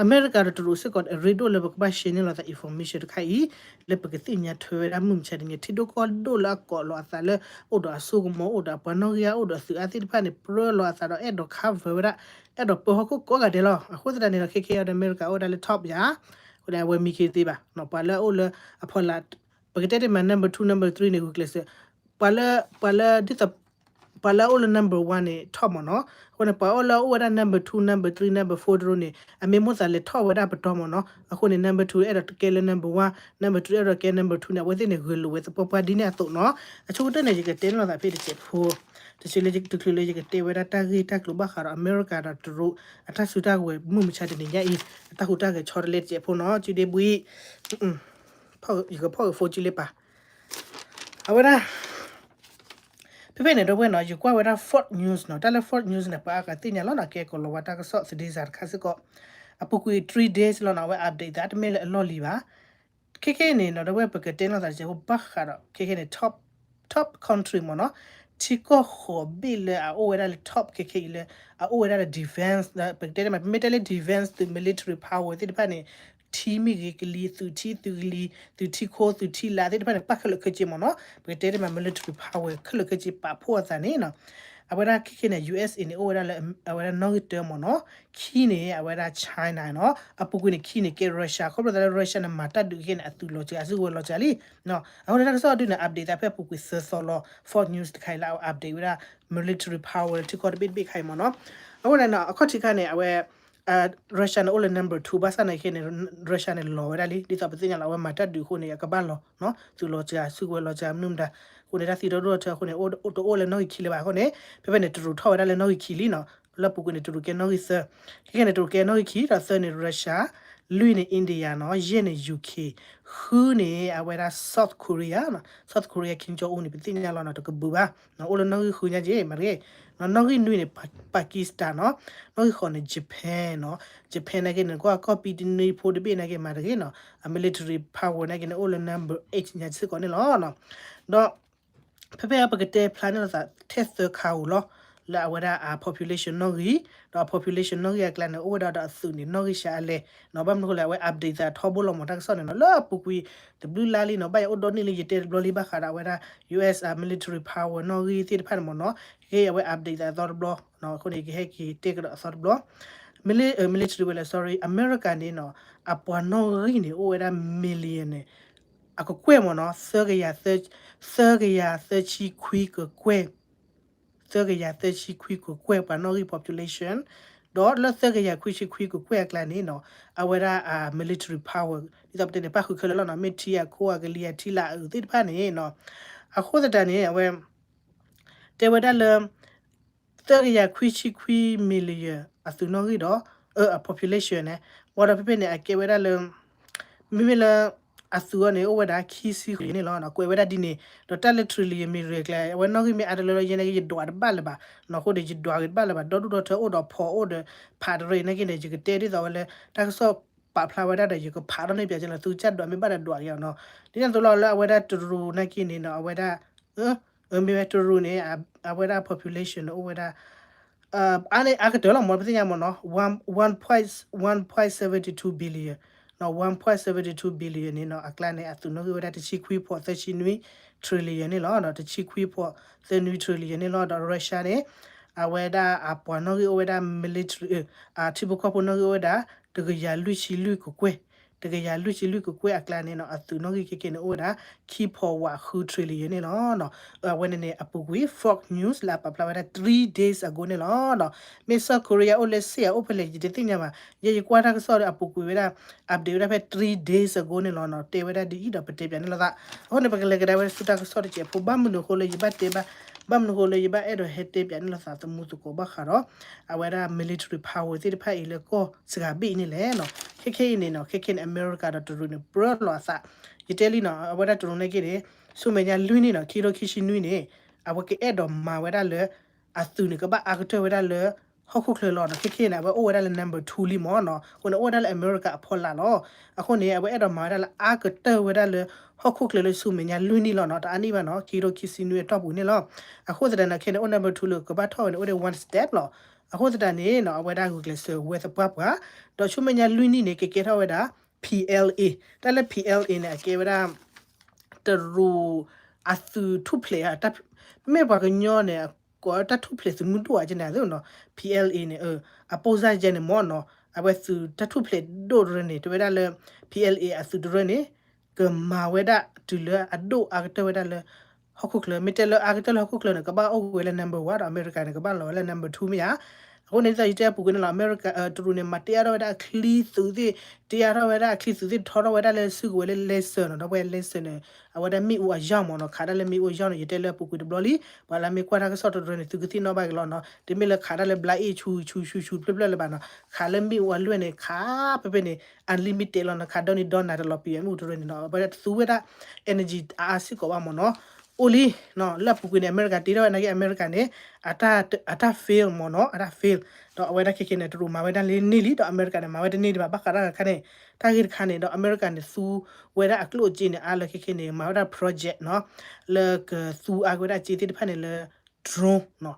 အမဲရကၤဒီးတရူးစ့ၢ်ကီး အရ့ဒိၣ်လၢပကဘၣ် share န့ၢ်လိာ်သး information တခါအံၤ လၢပကသ့ၣ်ညါထွဲဝဲဒၣ်မုၢ်မဆါတနံၤ ထံဒိၣ်ကီၢ်ဒိၣ်လၢအကိးလိာ်အသးလၢ အိၣ်ဒီးအစိကမီၤ အိၣ်ဒီးအပှၤနီၣ်ဂံၢ်အါ အိၣ်ဒီးအသုးအါသ့ၣ်တဖၣ်န့ၣ် ပြၢလိာ်အသးဒီးအဲၣ်ဒိး cover ဝဲဒၣ် အဲၣ်ဒိးပၢဟီၣ်ခိၣ်ကိးဂၤဒဲးလီၤ. အဃိသတးန့ၣ်ဒီး ခဲခဲအံၤဒီးအမဲရကၤအိၣ်ဝဲဒၣ်လၢ top ယၤ အဃိန့ၣ်အဝဲမံခ့တသ့ဘၣ်နီၤ ပှၤလၢအအိၣ်လၢအဖီလာ် ပကတဲတ့ၢ်မး number two number three န့ၣ် ဂုာ်ကျဲးစၢး ပှၤလၢ ပှၤလၢဒ်သိး ပှၤလၢအအိၣ်လၢ number one န့ၣ် top မ့ၢ်နီၤ အဃိန့ၣ် ပှၤအိၣ်လၢအိၣ်ဝဲဒၣ် number two number three number four တရူးန့ၣ် အမ့ၢ်မိၣ်သးလဲၤထီၣ်ဝဲဒၣ်ပတီၢ်မ့ၢ်နီၤ အဃိန့ၣ် number two အဲၣ်ဒိးကဲလၢ number one number two အဲၣ်ဒိးကဲ number two န့ၣ် အဝဲသ့ၣ်န့ၣ် ဂဲၤလိာ်ဝဲသပှၢ်ပှၢ်ဒ်န့ၣ်အသိးနီၤ အဆိကတၢၢ်န့ၣ် ယကတဲန့ၢ်လိာ်သးဖဲတစဲးဖိ တချုးလၢယကတဲဝဲဒၣ်တၢ်ဂ့ၢ်တၢ်ကျိၤဘၣ်ဃးဒီးအမဲရကၤဒီးတရူး အတၢ်စုတၢ်ကဝဲၤမုၢ်မဆါတနံၤညါအံၤ အတၢ်ဟူးတၢ်ဂဲၤဆီတလဲတစဲးဖိနီၤ စုဒ့ဘူး ယကဖီၣ်ဂ့ၤ phone စုလ့ပာ် အဝဲဒၣ် ဖဲဖဲန့ၣ်ဒီပုၢ်ဝဲၢ်နီၤ ယကွၢ်ဝဲဒၣ် Fox News နီၤ တၢ်လၢ Fox News န့ၣ် ပှၤအါဂၤသ့ၣ်ညါလီၤနီၤ ကဲကိးလီၤဝဲတၢ်ကစီၣ်သဒ့စးတခါစ့ၢ်ကီး အပူၤကွံာ် three days လီၤနီၤ အဝဲ update သးတမ့ၢ်လၢအလီၢ်လံၤဘၣ် ခဲခဲအံၤန့ၣ်နီၤ ဒီပုၢ်ဝဲၢ် ပကတဲလိာ်သးတစဲးဖိဘၣ်ဃးဒီး ခဲခဲန့ၣ် top top country မ့ၢ်နီၤ ထံကီၢ်ဃိးဘ့ၣ်လၢအအိၣ်ဝဲဒၣ်လၢ top ခဲခဲအံၤလၢ အအိၣ်ဝဲဒၣ်လၢ defense ပကတဲတ့ၢ်မး ပမ့ၢ်တဲလၢ defense သုး military power သ့ၣ်တဖၣ်န့ၣ် ထံမ့ၢ်ဂ့ၤကလံၤ သုးထံသုးကလံၤ သုးထံခိ သုးထံလာ်သ့ၣ်တဖၣ်န့ၣ် ပာ်ခဲလၢာ်ခဲဆ့မ့ၢ်နီၤ ပကတဲတ့ၢ်မး military power ခဲလၢာ်ခဲဆ့ပာ်ဖှိၣ်အသးန့ၣ်နီၤ အဝဲဒၣ်ခဲခဲန့ၣ် USA န့ၣ် အိၣ်ဝဲဒၣ်လၢ အဝဲဒၣ်နီၣ်ဂံၢ်တၢမ့ၢ်နီၤ ခံန့ၣ် အဝဲဒၣ် China နီၤ အပူၤကွံာ်န့ၣ် ခံန့ၣ် ကဲ Russia ခီဖျိသးလၢ Russia န့ၣ် မၤတၢ်ဒုးခဲန့ၣ် အသုးလီၤစှၤ အစုကဝဲၤလီၤစှၤလံ အဃိန့ၣ် တၢ်ကစီၣ်ဒုးန့ၣ် update သးဖဲအပူၤကွံာ်သၢသီလီၤ Fox News တခါအံၤလၢအ update ဝဲဒၣ် military power ထံကီၢ်တဘ့ၣ်တဘ့ၣ်ခါအံၤမ့ၢ်နီၤ အဃိန့ၣ် အခီၣ်ထံးခါန့ၣ် အဝဲ Russia န့ၣ် အိၣ်လၢ number two ဘၣ်ဆၣ်နာ်က့န့ၣ် Russia န့ၣ် လီၤဝဲဒၣ်လံ ဒ်သိးပသ့ၣ်ညါလီၤ အဝဲမၤတၢ်ဒုးအဃိန့ၣ် အကဘၣ်လီၤ သုးလီၤစှၤ စုကဝဲၤလီၤစှၤ မနုၤမတၤ အဃိန့ၣ် တၢ်သံတၢ်ဒိၣ်ထီၣ်ထၢအဃိန့ၣ် တအိၣ်လၢနီၣ်ဂံၢ်ခံလၢၤဘၣ်အဃိန့ၣ် ဖဲဖဲန့ၣ် တရူးထီၣ်ဝဲဒၣ်လၢနီၣ်ဂံၢ်ခံလံနီၤ လၢပူၤကွံာ်န့ၣ် တရူးကဲနီၣ်ဂံၢ်သၢ ခဲခဲန့ၣ် တရူးကဲနီၣ်ဂံၢ်ခံ ဒီးသၢန့ၣ် Russia လွံၢ်န့ၣ် India နီၤ ယဲၢ်န့ၣ် UK ဃုန့ၣ် အဝဲဒၣ် South Korea နီၤ South Korea Kim Jong Un န့ၣ် ပသ့ၣ်ညါလီၤနီၤ တကဘုးဘၣ် အိၣ်လၢနီၣ်ဂံၢ်ဃုညါက့ မၤတဂ့ၤ နီၣ်ဂံၢ်နွံန့ၣ် Pakistan နီၤ နီၣ်ဂံၢ်ဃိးန့ၣ် Japan နီၤ Japan နာ်က့န့ၣ် ကွၢ်ကီၢ်ပံတနွံဖိတဘ့ၣ်နာ်က့ မၤတဂ့ၤနီၤ အ military power နာ်က့န့ၣ် အိၣ်လၢ number eight ညါစ့ၢ်ကီးန့ၣ်လီၤ ဒီး ဖဲဖဲအပကတဲဖျါန့ၣ်လီၤသး ထဲသၢခါဧိၤလီၤ လၢအဝဲဒၣ်အ population နီၣ်ဂံၢ် ဒီးအ population နီၣ်ဂံၢ်အကျါန့ၣ် အိၣ်ဝဲဒၣ်ဒီးအသုးန့ၣ် နီၣ်ဂံၢ်ဆံးအလဲၣ်နီၤ. ဘၣ်မနုၤအဃိလဲၣ် အဝဲ update သးထီဘိလီၤမး တၢ်ကစီၣ်န့ၣ်နီၤ. လၢအပူၤကွံာ်တဘျုးလါလံနီၤ ဘၣ်ယအိၣ်ဒီနံၣ်လံ ယတဲတဘျီလံ ဘၣ်ဃးဒီးအဝဲဒၣ် US military power နီၣ်ဂံၢ်သ့ၣ်တဖၣ်န့ၣ်မးနီၤ. ခဲအံၤအဝဲ update သးအသီတဘျီနီၤ. အဃိန့ၣ် ကဟဲက့ၤတဲကဒီးအသီတဘျီ. Mili- အ military ဝဲလဲၣ် sorry, အမဲရကၤန့ၣ်နီၤ အပှၤနီၣ်ဂံၢ်န့ၣ် အိၣ်ဝဲဒၣ် million န့ၣ် အကကွဲၢ်မးနီၤ သၢကယၤသၢဆံခွံကကွဲၢ် သၢကယၤသၢဆံခွံကကွဲၢ် ပှၤနီၣ်ဂံၢ် population, ဒီးလၢသၢကယၤခွံဆံခွံကကွဲၢ်အကျါန့ၣ်နီၤ အဝဲဒၣ် military power ဒ်သိးပတဲန့ၣ် ပၣ်ဃုာ်ခဲလၢာ်လီၤနီၤ. မ့ၢ်ထံအခိၣ်အကလံၤအထံလၢအအုးသ့ၣ်တဖၣ်န့ၣ်နီၤ. အဃိသတးန့ၣ် အဝဲ တဲဝဲဒၣ်လၢ သၢကယၤခွံဆံခွံ million အသုးနီၣ်ဂံၢ်ဒီး အ population န့ၣ် ဝံၤဒီးဖဲဖဲန့ၣ် အကဲဝဲဒၣ်လၢ မ့မ့ၢ်လၢ အသုးအီၤန့ၣ် အိၣ်ဝဲဒၣ်ခံဆံဃုန့ၣ်လီၤ. ကွဲးဝဲဒၣ်ဒ်န့ၣ် ဒီးတၢ်လၢ trillion million ကျါ အဝဲနီၣ်ဂံၢ်မ့ၢ်အါတလၢလၢယဲန့ၣ် ယဒွးတဘၣ်လၢၤဘၣ်နီၤ. အဃိန့ၣ် ယဒွးဂ့ၤတဘၣ်လၢၤဘၣ် ဒီဒူၣ်ဒီထၢအိၣ်ဒီးဖီအိၣ်ဒီး ဖးတရံးနာ်က့န့ၣ် ယကတဲဒ်သိးဝဲလၢ တၢ်ကစီၣ်ပာ်ဖျါဝဲဒၣ်ဒီး ယကဖးထီၣ်န့ၢ်ပၠးကလီၤ သုကစၢ်ဒွးမ့ၢ်ဘၣ်ဒီးဒွးက့ၤအီၤနီၤ. ဒ်န့ၣ်အသိးလီၤ လၢအဝဲဒၣ်တရူးနာ်က့န့ၣ်နီၤ အဝဲဒၣ် မ့ၢ်ဝဲတရူးန့ၣ် အဝဲဒၣ် population န့ၣ် အိၣ်ဝဲဒၣ် အါန့ၢ်အါကတၢၢ်လီၤမး ပသ့ၣ်ညါမးနီၤ one point one point seventy two billion နီၤ one point seventy two billion န့ၣ်နီၤ အကျါန့ၣ် အသုးနီၣ်ဂံၢ်အိၣ်ဝဲဒၣ် တဆံခွံဖီသၢဆံနွံ trillion န့ၣ်လီၤ. တဆံခွံဖီသၢနွံ trillion န့ၣ်လီၤ. ဒီး Russia န့ၣ် အဝဲဒၣ်အပှၤနီၣ်ဂံၢ်အိၣ်ဝဲဒၣ် military ထံဖိကီၢ်ဖိနီၣ်ဂံၢ်အိၣ်ဝဲဒၣ် တကယၤလွံၢ်ဆံလွံၢ်ကကွဲၢ် တကယၤလွံၢ်ဆံလွံၢ်ကကွဲၢ်အကျါန့ၣ်နီၤ အသုးနီၣ်ဂံၢ်ခဲကဲန့ၣ် အိၣ်ဝဲဒၣ် ခံဖီဝးဃု trillion န့ၣ်လီၤ. အဝဲန့ၣ်န့ၣ် အပူၤကွံာ် Fox News လၢအပာ်ဖျါဝဲဒၣ် three days ago န့ၣ်လီၤ. မ့ၢ် South Korea အိၣ်လဲၣ် စ့ၢ်အအိၣ်ဖဲလဲၣ် ယတသ့ၣ်ညါဘၣ်. ယဲယကွၢ်တၢ်ကစီၣ်ဒီးအပူၤကွံာ်ဝဲဒၣ် update ဝဲဒၣ်ဖဲ three days ago န့ၣ်လီၤ. တဲဝဲဒၣ်ဒ်အံၤဒီးပတဲပၠးန့ၣ်လိာ်သး. အဃိန့ၣ် ပကလဲၤကဒါဝဲဆူတၢ်ကစီၣ်တစဲးဖိ ဘၣ်မနုၤအဃိလၢယဘၣ်တဲဘၣ် ဘၣ်မနုၤအဃိလၢယဘၣ်အဲၣ်ဒိးဟဲတဲပၠးန့ၣ်လိာ်သးသမူသကိးဘၣ်ဃးဒီး အဝဲဒၣ် military power သ့ၣ်တဖၣ်အံၤလၢကီၢ်စှၤဘ့ၣ်အံၤန့ၣ်လဲၣ်နီၤ. ခဲခဲအံၤန့ၣ်နီၤ ခဲခဲန့ၣ် အမဲရကၤဒီးတရူးန့ၣ် ပြၢလီၤအသး. ယတဲလံနီၤ အဝဲဒၣ်တရူးန့ၣ်က့န့ၣ် ဆူမဲာ်ညါလွံၢ်နံၣ်နီၤ ခံကထိခံဆံနွံန့ၣ် အဝဲကအဲၣ်ဒိးမၤဝဲဒၣ်လၢ အသုးန့ၣ် ကဘၣ်အါကတၢၢ်ဝဲဒၣ်လၢ ဟီၣ်ခိၣ်ချၢလီၤနီၤ. ခဲခဲန့ၣ် အဝဲအိၣ်ဝဲဒၣ်လၢ number two လံမးနီၤ. အဃိန့ၣ် အိၣ်ဝဲဒၣ်လၢအမဲရကၤအဖီလာ်လီၤ. အဃိန့ၣ် အဝဲအဲၣ်ဒိးမၤဝဲဒၣ်လၢအါကတၢၢ်ဝဲဒၣ်လၢ ဟီၣ်ခိၣ်ချၢလၢဆူမဲာ်ညါလွံၢ်နံၣ်လီၤနီၤ. တအါနံၣ်ဘၣ်နီၤ ခံကထိခံဆံနွံအတီၢ်ပူၤန့ၣ်လီၤ. အဃိသတးန့ၣ် ခဲန့ၣ် အိၣ် number two လၢကဘၣ်ထီၣ်ဝဲန့ၣ် အိၣ်ဒၣ် one step လီၤ. အဃိသတးန့ၣ်နီၤ အဝဲဒၣ်ဂုာ်ကျဲးစၢးဝဲသပှၢ်ပှၢ် ဒီးဆူမဲာ်ညါလွံၢ်နံၣ်န့ၣ် ကကဲထီၣ်ဝဲဒၣ် P L A တၢ်လၢ P L A န့ၣ် အကဲဝဲဒၣ် တရူးအသုးထူၣ်ဖျဲး မ့ၢ်ပှၤကညီန့ၣ် ကိးတၢ်ထူၣ်ဖျဲးသုးမုၢ်ဒိၣ်အကန့ၣ်သ့နီၤ P L A န့ၣ် အပိၢ်စၢ်ယဲန့ၣ်မ့ၢ်နီၤ အဝဲသုးတၢ်ထူၣ်ဖျဲးဒိၣ်တရၢန့ၣ် တဲဝဲဒၣ်လၢ P L A အသုးတရၢန့ၣ် ကမၤဝဲဒၣ်တုၤလၢအဒိၣ်အါကတၢၢ်ဝဲဒၣ်လၢ ဟီၣ်ခိၣ်ချၢ မ့ၢ်တဲလၢအါကတၢၢ်လၢဟီၣ်ခိၣ်ချၢန့ၣ် ကဘၣ်အိၣ်ဝဲလၢ number one ဒီးအမဲရကၤန့ၣ် ကဘၣ်လီၤဝဲလၢ number two မ့ၢ်ဧါ. အဃိန့ၣ် ဒ်သိးယတဲအပူၤကွံာ်န့ၣ်လီၤ အမဲရကၤ တရူးန့ၣ် မၤတ့အါထီၣ်ဝဲဒၣ်အချံသုးသ့ၣ် တ့အါထီၣ်ဝဲဒၣ်အချံသုးသ့ၣ် ထီထီၣ်ဝဲဒၣ်လၢစုကဝဲၤလၢ laser နီၤ ဒီးဝဲ laser န့ၣ် အဝဲဒၣ်မ့ၣ်အူအယီၢ်မ့ၢ်နီၤ ခးဒၣ်လၢမ့ၣ်အူအယီၢ်န့ၣ် ယတဲလၢအပူၤကွံာ်တဘျီလံ ပှၤလၢမ့ၢ်ကွၢ်တၢ်ကစီၣ်တရၢန့ၣ် သုကသ့ၣ်နီၣ်ဘၣ်က့ၤလီၤနီၤ တမ့ၢ်လၢခးဒၣ်လၢ ဘျါအ့ၣ် ဆူဆူဆူဆူဖျၢၣ်ဖျၢၣ်လၢၤဘၣ်နီၤ ခးလၢမ့ၣ်အူအလွဲၢ်န့ၣ် ခးဖဲဖဲန့ၣ် unlimited လီၤနီၤ ခးဒီနံၤဒီနၤတလီၤပံာ်မ့ၣ်အူတရၢန့ၣ်နီၤ အဝဲဒၣ်တသူဝဲဒၣ် energy အါအါစ့ၢ်ကီးဘၣ်မ့ၢ်နီၤ အိၣ်လံ လၢအပူၤကွံာ်န့ၣ် အမဲရကၤတ့ထီၣ်ဝဲနာ်က့ အမဲရကၤန့ၣ် အတၢ် အတၢ် fail မ့ၢ်နီၤ အတၢ် fail ဒီးအဝဲဒၣ်ခဲခဲန့ၣ် တရူးမၤဝဲဒၣ်လၢန့ၢ်လံ ဒီးအမဲရကၤန့ၣ် မၤဝဲတန့ၢ်ဒံးဘၣ် ဘၣ်ဃးတၢ်တခါန့ၣ် တၢ်ဂ့ၢ်တခါန့ၣ် ဒီးအမဲရကၤန့ၣ် သူဝဲဒၣ်အကျိၣ်အစ့န့ၣ် အါလၢခဲခဲန့ၣ် မၤဝဲဒၣ် project နီၤ လၢကသူအါက့ၤဝဲဒၣ်စ့သ့ၣ်တဖၣ်န့ၣ်လၢ drone နီၤ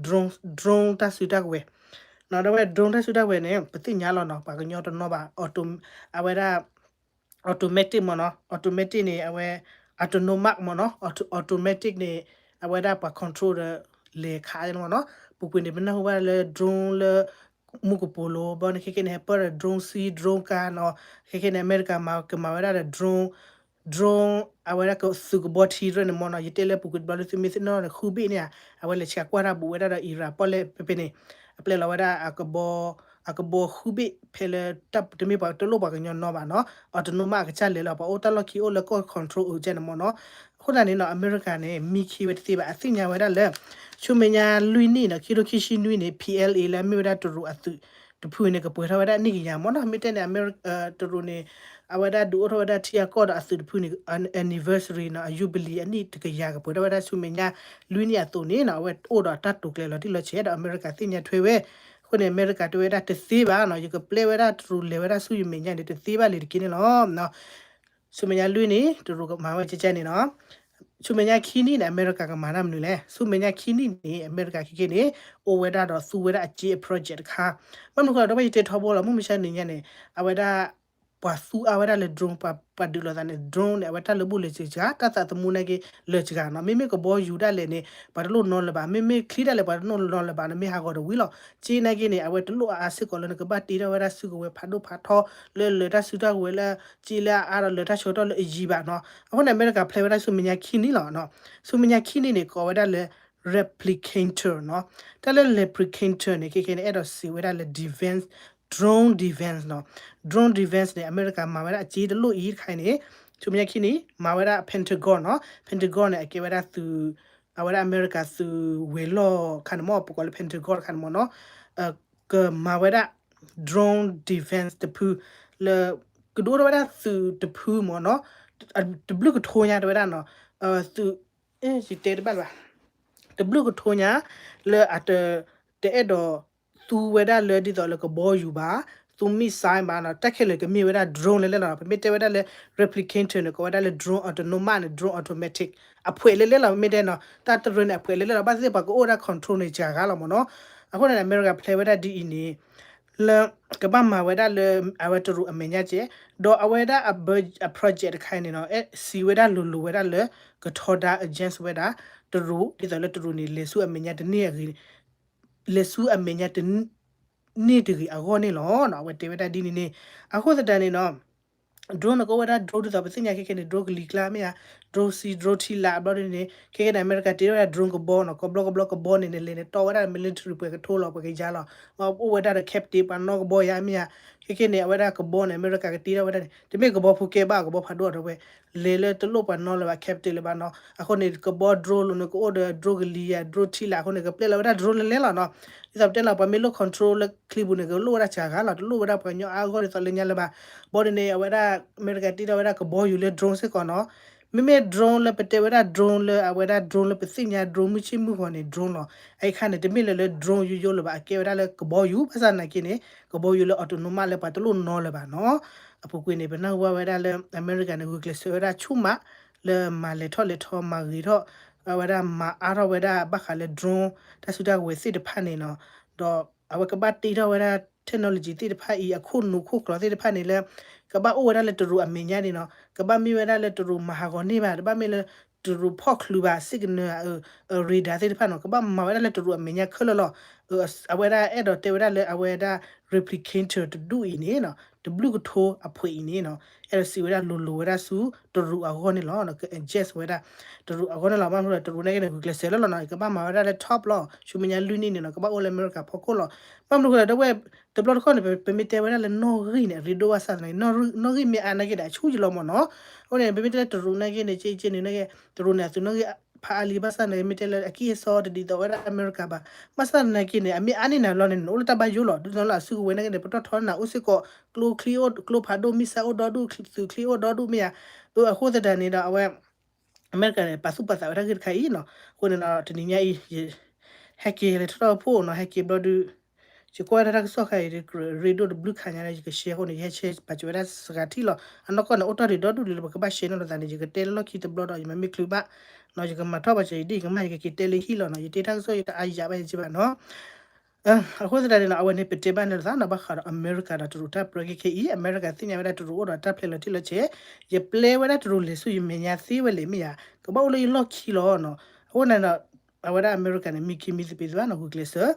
drone drone တၢ်စုတၢ်ကဝဲၤ နီၤ ဒီးဝဲ drone တၢ်စုတၢ်ကဝဲၤန့ၣ် ပသ့ၣ်ညါလီၤနီၤ ပှၤကညီတနီၤဘၣ် auto အဝဲဒၣ် automatic မ့ၢ်နီၤ automatic န့ၣ် အဝဲ autonomous မ့ၢ်နီၤ auto automatic န့ၣ် အဝဲဒၣ်ပှၤ control ဒီး လဲၤခးမ့ၢ်နီၤ ပူၤကွံာ်န့ၣ် ပနၢ်ဟူဘၣ်လၢ drone လၢ မူကပိာ်လိၤ ဘီန့ၣ်ခဲခဲန့ၣ် ဟဲပၢၢ်ဒီး drone ဆံ drone ကါနီၤ ခဲခဲန့ၣ် အမဲရကၤမၤကမၤဝဲဒၣ်ဒီး drone drone အဝဲဒၣ်ကသုးကဘီထံရၢန့ၣ်မ့ၢ်နီၤ ယတဲလၢပူၤကွံာ်တဘျီလၢသုမ့ၢ်သ့ၣ်နီၣ်န့ၣ် ဃုဘ့ၣ်န့ၣ်ဧါ အဝဲလဲၤဆှးကွၢ်တၢ်ဘူးဝဲဒၣ်ဒီး Iran ပီၣ်လဲၣ်ဖဲဖဲန့ၣ် အပျဲလီၤဝဲဒၣ် အကဘီ အကဘီဃုဘ့ၣ်ဖဲလၢ တၢ်တမ့ၢ်ပှၤတလိၣ်ပှၤကညီနီၤဘၣ်နီၤ autonomous အကစၢ်လဲၤလီၤ ပှၤအိၣ်တၢ်လီၢ်ခံအိၣ်လၢကီၢ် control အုးကဲန့ၣ်မ့ၢ်နီၤ အဃိသတးန့ၣ်နီၤ အမဲရကၤန့ၣ် မံခ့ဝဲတသ့ဘၣ် အသ့ၣ်ညါဝဲဒၣ်လၢ ဆူမဲာ်ညါလွံၢ်နံၣ်နီၤ ခံကထိခံဆံနွံန့ၣ် P L A လၢအမ့ၢ်ဝဲဒၣ်တရူးအသုးတဖုန့ၣ် ကပှဲၤထီၣ်ဝဲဒၣ်အနံၣ်ကယၤမ့ၢ်နီၤ မ့ၢ်တဲန့ၣ် အမဲရကၤ တရူးန့ၣ် အဝဲဒၣ်ဒုးအိၣ်ထီၣ်ဝဲဒၣ်ထံအကီၢ်ဒီးအသုးတဖုန့ၣ် anniversary နီၤ အ jubilee အနံၣ်တကယၤ ကပှဲၤထီၣ်ဝဲဒၣ်ဆူမဲာ်ညါလွံၢ်နံၣ်အသိးန့ၣ်နီၤ အဝဲအိၣ်ဒီးတၢ်တိာ်ကျဲၤလီၤတံၢ်လီၤဆဲးဒီးအမဲရကၤသ့ၣ်ညါထွဲဝဲ အဃိန့ၣ် အမဲရကၤတဲဝဲဒၣ်တသ့ဘၣ်နီၤ ယကပျဲဝဲဒၣ်တရူးလဲၤဝဲဒၣ်ဆူယမဲာ်ညါန့ၣ် တသ့ဘၣ်လၢၤတက့ၢ်န့ၣ်လီၤ ဆူမဲာ်ညါလွံၢ်နံၣ် တရူးကမၤဝဲကဲကဲန့ၣ်နီၤ ဆူမဲာ်ညါခံနံၣ်န့ၣ် အမဲရကၤကမၤတၢ်မနုၤလဲၣ်. ဆူမဲာ်ညါခံနံၣ်န့ၣ် အမဲရကၤခဲခဲန့ၣ် အိၣ်ဝဲဒၣ်ဒီးသူဝဲဒၣ်အစ့အ project တခါ. ဘၣ်မနုၤဃိဒီး တဝဲယတဲထီဘိလီၤ မုၢ်မဆါတနံၤညါန့ၣ် အဝဲဒၣ် ပှၤသူအါဝဲဒၣ်လၢ drone ပှၤဒုးလိာ်သးန့ၣ် drone န့ၣ် အဝဲတၢ်လၢဘူၣ်လၢစှၤစှၤ တၢ်သးသမူနာ်က့လၢစှၤနီၤ. မ့မ့ၢ်ကဘီယူၤဒၣ်လဲာ်န့ၣ် ပှၤတလိၣ်နီလၢၤဘၣ်. မ့မ့ၢ်ချံဒၣ်လဲာ် ပှၤတလိၣ်နီလၢၤဘၣ်န့ၣ် မ့ၢ်ဟးဂီၤတဝံၤလီၤ. စ့နာ်က့န့ၣ် အဝဲတလိၣ်အါအါစ့ၢ်ကီးလၢနကဘၣ်တ့ထီၣ်ဝဲဒၣ်စုကဝဲၤဖးဒိၣ်ဖးထီ လၢလၢာ်တၢ်စုတၢ်ကဝဲၤလၢ စ့လၢအအါဒီးလၢာ်တၢ်ဆှီထီၣ်လၢအယံၤဘၣ်နီၤ. အဃိန့ၣ် အမဲရကၤဖျဲဝဲဒၣ်ဆူမဲာ်ညါခံနံၣ်လီၤ. ဆူမဲာ်ညါခံနံၣ်န့ၣ် ကိးဝဲဒၣ်လၢ replicator နီၤ. တၢ်လၢ replicator န့ၣ် ခဲခဲန့ၣ် အဲၣ်ဒိးစံးဝဲဒၣ်လၢ defense, drone defense နီၤ. Drone defense န့ၣ် အမဲရကၤမၤဝဲဒၣ်အစ့တလိၣ်အံၤတခါအံၤန့ၣ် ဆူမဲာ်ညါခံနံၣ် မၤဝဲဒၣ် Pentagon နီၤ. Pentagon န့ၣ် အကဲဝဲဒၣ်သုး အဝဲဒၣ်အမဲရကၤသုးဝဲၤလီၢ်ခါန့ၣ်မ့ၢ် ပကိးလၢ Pentagon တခါန့ၣ်မ့ၢ်နီၤ ကမၤဝဲဒၣ် drone defense တဖု လၢ ကဒုးအိၣ်ထီၣ်ဝဲဒၣ်သုးတဖုမ့ၢ်နီၤ တဘျုးကထိညါတဲဝဲဒၣ်နီၤ သုး ယတဲတဘၣ်လၢၤဘၣ် တဘျုးကထိညါ လၢအတ တအဲၣ်ဒိးသူဝဲဒၣ်လၢဒ်သိးလၢကဘီယူၤဘၣ်, သူ missile ဘၣ်နီၤ, တၢ်ခဲလၢာ်ကမ့ၢ်ဝဲဒၣ် drone လဲၣ်လဲၣ်လီၤ. ပမ့ၢ်တဲဝဲဒၣ်လၢ replicator န့ၣ် ကိးဝဲဒၣ်လၢ drone autonomous န့ၣ် drone automatic အဖှဲးလဲၣ်လဲၣ်လီၤ. ပမ့ၢ်တဲနီၤ တၢ်တရၢန့ၣ် အဖှဲးလဲၣ်လဲၣ်လီၤ. ဘၣ်သ့ၣ်သ့ၣ်ပှၤကအိၣ်ဝဲဒၣ် control န့ၣ် စှၤဂၤလီၤမ့ၢ်နီၤ. အဃိန့ၣ် အမဲရကၤဖျဲဝဲဒၣ်ဒ်အံၤန့ၣ် လၢ ကဘၣ်မၤဝဲဒၣ်လၢ အဝဲတရူးအမဲာ်ညါကဲ, ဒီးအဝဲဒၣ်အ project တခါအံၤန့ၣ်နီၤ စံးဝဲဒၣ်လိၤလိၤဝဲဒၣ်လၢ ကထီဒါ against ဝဲဒၣ် တရူး ဒ်သိးလၢတရူးန့ၣ် လဲၤဆူအမဲာ်ညါတန့ၢ်အဂ့ၤ လဲၤဆူအမဲာ်ညါတန့ၢ်တဂ့ၤအဂီၢ်န့ၣ်လီၤ. အဝဲတဲဝဲဒၣ်ဒ်န့ၣ်န့ၣ် အဃိသတးန့ၣ်နီၤ drone န့ၣ် ကအိၣ်ဝဲဒၣ် drone ဒ်သိးပသ့ၣ်ညါခဲခဲန့ၣ် drone ကလံၤကျါမ့ၢ်ဧါ, drone ဆံး drone ထံလာ် အဘျီဒ်န့ၣ် ခဲခဲန့ၣ် အမဲရကၤတ့ထီၣ်ဝဲဒၣ် drone ကဘီနီၤ, ကဘျီကဘျီကဘီန့ၣ်န့ၣ် လဲၤန့ၣ်တီဝဲဒၣ် military ပှဲၤကထိလီၤ ပှဲၤကယါလီၤ. အိၣ်ဝဲဒၣ်ဒီး captain ပှၤနီၣ်ကဘီယါမ့ၢ်ဧါ, ခဲခဲန့ၣ် အဝဲဒၣ်ကဘီန့ၣ် အမဲရကၤကတ့ထီၣ်ဝဲဒၣ်န့ၣ် တမ့ၢ်ကဘီဖိကဲဘၣ် ကဘီဖးဒိၣ်အီၤတဝဲ လဲၤလၢတလိၣ်ပှၤနီၣ်လၢၤဘၣ် captain လၢၤဘၣ်နီၤ. အဃိန့ၣ် ကဘီ drone လိၤန့ၣ် ကအိၣ်ဒီး drone ကလံၤယါ drone ထံလာ် အဃိန့ၣ် ကပျဲလီၤဝဲဒၣ် drone လဲၤလဲၣ်လီၤနီၤ. ဒ်သိးပတဲလီၤ ပှၤမ့ၢ်လိၣ် control လၢချံပူၤန့ၣ် ကလိၣ်ဝဲဒၣ်စှၤဂၤလီၤ. တလိၣ်ဝဲဒၣ်ပှၤကညီအါအါဂီၢ်ဒ်သိးလၢညါလၢၤဘၣ်. ဘီဒ်န့ၣ် အဝဲဒၣ် အမဲရကၤတ့ထီၣ်ဝဲဒၣ်ကဘီယူၤလၢ drone စ့ၢ်ကီးနီၤ. မ့မ့ၢ် drone လၢပတဲဝဲဒၣ် drone လၢအဝဲဒၣ် drone လၢပသ့ၣ်ညါ drone မုၢ်ဆ့ၣ်မုၢ်ဂီၤန့ၣ် drone လီၤ. အအံၤခါန့ၣ် တမ့ၢ်လၢၤလၢ drone ယိယိလၢၤဘၣ် အကဲဝဲဒၣ်လၢကဘီယူၤ ဘၣ်ဆၣ်သနာ်က့န့ၣ် ကဘီယူၤလၢ autonomous လၢပှၤတလိၣ်နီၣ်လၢၤဘၣ်နီၤ. အပူၤကွံာ်န့ၣ် ပနၢ်ဟူဘၣ်ဝဲဒၣ်လၢ အမဲရကၤန့ၣ် ဂုာ်ကျဲးစၢးဝဲဒၣ်ဆူၣ်မး လၢမၤလဲၤထီၣ်လဲၤထီ မၤဂ့ၤထီၣ် အဝဲဒၣ်မၤအါထီၣ်ဝဲဒၣ်ဘၣ်ဃးလၢ drone တၢ်စုတၢ်ကဝဲၤသ့ၣ်တဖၣ်န့ၣ်နီၤ. ဒီးအဝဲကဘၣ်တ့ထီၣ်ဝဲဒၣ် technology သ့ၣ်တဖၣ်အံၤ အခိၣ်နူာ်ခိၣ်ကျီသ့ၣ်တဖၣ်န့ၣ်လၢ ကဘၣ်အိၣ်ဝဲဒၣ်လၢတရူးအမဲာ်ညါန့ၣ်နီၤ. ကဘၣ်မ့ၢ်ဝဲဒၣ်လၢတရူးမၤဟးဂီၤန့ၢ်ဘၣ်, တဘၣ်မ့ၢ်လၢတရူးဖီၣ်ချုးဘၣ် signal အ radar သ့ၣ်တဖၣ်နီၤ. ကဘၣ်မၤဝဲဒၣ်လၢတရူးအမဲာ်ညါခဲလၢာ်လီၤ. အဝဲဒၣ်အဲၣ်ဒိးတဲဝဲဒၣ်လၢအဝဲဒၣ် replicator တဒူၣ်အံၤန့ၣ်နီၤ တဘျုးကထိအဖှဲးအံၤန့ၣ်နီၤ အဲၣ်ဒိးစံးဝဲဒၣ်လိၤလိၤဝဲဒၣ်ဆူတရူးအဂီၢ်န့ၣ်လီၤ. က against ဝဲဒၣ် တရူးအဂီၢ်န့ၣ်လီၤ. ဘၣ်မနုၤလဲၣ် တရူးန့ၣ်က့န့ၣ် ဂုာ်ကျဲးစၢးလၢလီၤနီၤ ကဘၣ်မၤဝဲဒၣ်လၢ top လီၤ. ဆူမဲာ်ညါလွံၢ်နံၣ်န့ၣ်နီၤ ကဘၣ်အိၣ်လၢအမဲရကၤဖီခိၣ်လီၤ. ဘၣ်မနုၤလဲၣ် တဝဲ တဘျီတခီၣ်န့ၣ် ပမ့ၢ်တဲဝဲဒၣ်လၢနီၣ်ဂံၢ်န့ၣ် အရ့ဒိၣ်ဘၣ်ဆၣ်သနာ်က့ နီၣ်ဂံၢ်မ့ၢ်အါနာ်က့န့ၣ် အဆူၣ်ယလီၤမ့ၢ်နီၤ. အဃိန့ၣ် ပမ့ၢ်တဲလၢတရူးနာ်က့န့ၣ် က့က့န့ၣ်နာ်က့ တရူးန့ၣ် အသုးနီၣ်ဂံၢ်ဖးအါလံ ဘၣ်ဆၣ်သနာ်က့ မ့ၢ်တဲလၢအကံၢ်အစီတဒ်သိးဝဲဒၣ်အမဲရကၤဘၣ်. ဘၣ်ဆၣ်သနာ်က့န့ၣ် အမ့ၢ်အါန့ၢ်နၤလီၤန့ၣ် နအိၣ်လၢတၢ်ဘၣ်ယိၣ်လီၤ. ဒ်သိးလၢအစုကဝဲၤနာ်က့န့ၣ် ပတီၢ်ထီန့ၢ်နၤအိၣ်စ့ၢ်ကီး ကျိချံအိၣ် ကျိဖးဒိၣ် missile အိၣ်ဒီဒူၣ် သုးချံအိၣ်ဒီဒူၣ်မ့ၢ်ဧါ. အဃိသတးန့ၣ်ဒီးအဝဲ အမဲရကၤန့ၣ် ပာ်သူၣ်ပာ်သးဝဲဒၣ်ဂ့ၢ်တခါအံၤနီၤ. အဃိန့ၣ်ဒီး တနံၤညါအံၤ ယဟဲက့ၤလဲၤထီၣ်ဖှိၣ်နီၤ ဟဲက့ၤဘျီဒုး ယကွၢ်ဝဲဒၣ်တၢ်ကစီၣ်ခါအံၤ ရ့ဒိၣ်တဘျုးခါညါဒီး ယက share အဃိန့ၣ် ယဟဲဆဲးပာ်စၢၤဝဲဒၣ်စှၤထံၣ်လီၤ. အနီၢ်ကီၢ်န့ၣ် အိၣ်တ့ၢ်ဒံးဒီဒူၣ်လံလၢပကဘၣ် share န့ၢ်လိာ်သးန့ၣ် ယကတဲလၢလီၢ်ခံတဘျီဒီး ယမ့မ့ၢ်ချုးဘၣ်နီၤ ယကမၤထီၣ်ပာ်စၢၤယဒ်ယကမၣ် ယကက့ၤတဲလၢဟံၣ်လီၤနီၤ. ယတဲတၢ်ကစီၣ်ယတအါယၤဘၣ်ယကဘၣ်နီၤ. အဃိသတးန့ၣ်နီၤ အဝဲန့ၣ်ပတဲဘၣ်န့ၣ်လီၤသးနီၤ ဘၣ်ဃးဒီးအမဲရကၤဒီးတရူးတၢ်ပြၢက့ၤခဲအံၤ အမဲရကၤသ့ၣ်ညါဝဲဒၣ်တရူးအိၣ်ဒီးတၢ်ဖျဲးလီၤတံၢ်လီၤဆဲး ယပျဲဝဲဒၣ်တရူးလဲၤဆူယမဲာ်ညါသ့ဝဲလဲၣ်မ့ၢ်ဧါ ကဘၣ်အိၣ်လၢယလီၢ်ခံလီၤနီၤ. အဃိန့ၣ်ဒီး အဝဲဒၣ်အမဲရကၤန့ၣ် မံခ့မံသပ့ၤသဘၣ်နီၤ ဂုာ်ကျဲးစၢး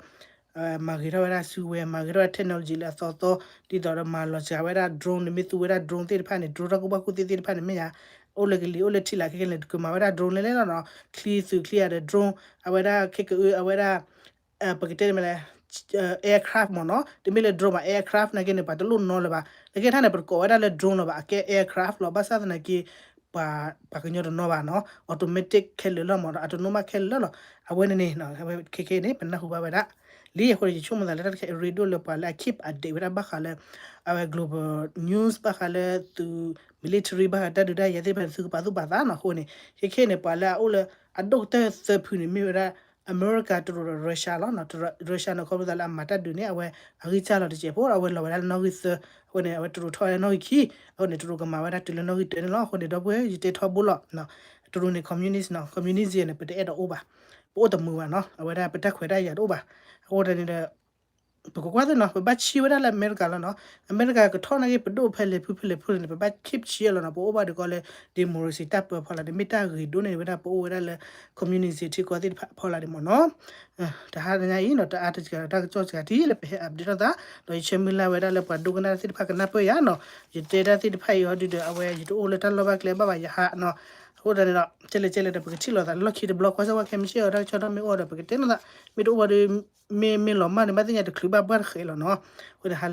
မၤဂ့ၤထီၣ်ဝဲဒၣ်စုကဝဲၤ မၤဂ့ၤထီၣ်ဝဲဒၣ် technology လၢအသီသီ ဒ်သိးဒီးမၤလီၤစှၤဝဲဒၣ် drone န့ၣ်မ့ၢ်သူဝဲဒၣ် drone သ့ၣ်တဖၣ်န့ၣ် drone တၢ်ကူၣ်ဘၣ်ကူၣ်သ့သ့ၣ်တဖၣ်န့ၣ်မ့ၢ်ဧါ အိၣ်လၢကလံၤအိၣ်လၢထံလာ်ခဲကဲန့ၣ် ကမၤဝဲဒၣ် drone လဲၣ်လဲၣ်လီၤနီၤ. ချံသုးချံအဒီး drone အဝဲဒၣ်ခဲကအၢ အဝဲဒၣ် ပကတဲမ့ၢ်လဲၣ် aircraft မ့ၢ်နီၤ တမ့ၢ်လၢ drone ဘၣ် aircraft နာ်က့န့ၣ် ပှၤတလိၣ်နီၣ်လၢၤဘၣ်. နာ်က့ထါန့ၣ် ပတကိးဝဲဒၣ်လၢ drone လၢၤဘၣ် အကဲ aircraft လီၤ. ဘၣ်ဆၣ်သနာ်က့ ပှၤ ပှၤကညီတနီၤဘၣ်နီၤ automatic ခဲလၢာ်လီၤမ့ၢ်နီၤ autonomous ခဲလၢာ်လီၤ. အဝဲန့ၣ်န့ၣ် အဝဲခဲခဲန့ၣ် ပနၢ်ဟူဘၣ်ဝဲဒၣ် လံအဃိန့ၣ် ယဆိကမိၣ်သးလၢတၢ်တခါအံၤ ရ့ဒိၣ်လၢပှၤလၢအ keep update ဝဲဒၣ်ဘၣ်ဃးလၢ အဝဲ global news ဘၣ်ဃးလၢသုး military ဘၣ်ဃးတၢ်ဒုးတၢ်ယၤသ့ၣ်တဖၣ်န့ၣ် သုကပာ်သူၣ်ပာ်သးနီၤ. အဃိန့ၣ် ခဲခဲန့ၣ် ပှၤလၢအအိၣ်လၢအဒိၣ်ကတၢၢ်သၢဖုန့ၣ် မ့ၢ်ဝဲဒၣ် အမဲရကၤ တရူးဒီး Russia လီၤ. Russia န့ၣ် ခီဖျိသးလၢအမၤတၢ်ဒုးန့ၣ် အဝဲအဂံၢ်စၢ်လီၤတစဲးဖိ အဝဲလီၤဝဲဒၣ်လၢနီၣ်ဂံၢ်သၢ အဃိန့ၣ် အဝဲတရူးထီၣ်ဝဲဒၣ်နီၣ်ဂံၢ်ခံ အဃိန့ၣ် တရူးကမၤဝဲဒၣ်တုၤလၢနီၣ်ဂံၢ်တၢန့ၣ်လီၤ. အဃိန့ၣ် ဒီပုၢ်ဝဲၢ် ယတဲထီဘိလီၤ. တရူးန့ၣ် communist နီၤ, communism န့ၣ် ပတအဲၣ်ဒိးအိၣ်ဘၣ်, ပအိၣ်တမုာ်ဘၣ်နီၤ, အဝဲဒၣ်ပတၢ်ခွဲးတၢ်ယာ်တအိၣ်ဘၣ်. အဃိသတးန့ၣ်ဒီး ပကကွၢ်သ့ၣ်နီၤ ပဘၣ်ဆံးဝဲဒၣ်လၢအမဲရကၤလီၤနီၤ. အမဲရကၤကထီၣ်နာ်က့ ပဒိၣ်ဖဲလဲၣ်ဖုဖဲလဲၣ်ဖုန့ၣ် ပဘၣ် keep ဆံးအလီၤနီၤ, ပအိၣ်ဘၣ်ဒုးကီးလၢ democracy တၢ်ပၢအဖီလာ်န့ၣ် မ့ၢ်တၢ်ဂ့ၤဒိၣ်န့ၢ်ဝဲဒၣ် ပအိၣ်ဝဲဒၣ်လၢ communist ထံကီၢ်သ့ၣ်တဖၣ်အဖီလာ်န့ၣ်မ့ၢ်နီၤ. တဟါညါအံၤနီၤ တအါတစှၤ တၢ်ကစီၣ်စှၤထံလၢပဟဲ update ထီၣ်သး, ဒီးယဆၢမုၢ်လၢ်ဝဲဒၣ်လၢပှၤဒိကနၣ်တၢ်သ့ၣ်တဖၣ်ကနၢ်ပၢၢ်ယၤနီၤ. ယတဲတၢ်သ့ၣ်တဖၣ်အံၤအီၤဒုဒီး အဝဲယတအိၣ်လၢတၢ်လီၢ်ဘၣ်ကျဲဘၣ်ဘၣ် ယဟးနီၤ. အဃိသတးန့ၣ်ဒီး ကဲလဲၣ်ကဲလဲၣ်ဒီး ပကထံၣ်လိာ်သးလီၢ်ခံတဘျီ ကွၢ်စၢ်ဝဲခဲမုၢ်ဆ့ၣ်အီၤ တၢ်ကစီၣ်ဒီးမ့ၢ်အိၣ်ဒီး ပကတဲလိာ်သး, မ့ၢ်တအိၣ်ဘၣ်ဒီး မ့ၢ်မ့ၢ်လီၤမၢ်န့ၣ် ဘၣ်သ့ၣ်ညါတချုးဘၣ်ဘၣ်တဃဲးလီၤနီၤ. အဃိန့ၣ် ဟါလၢ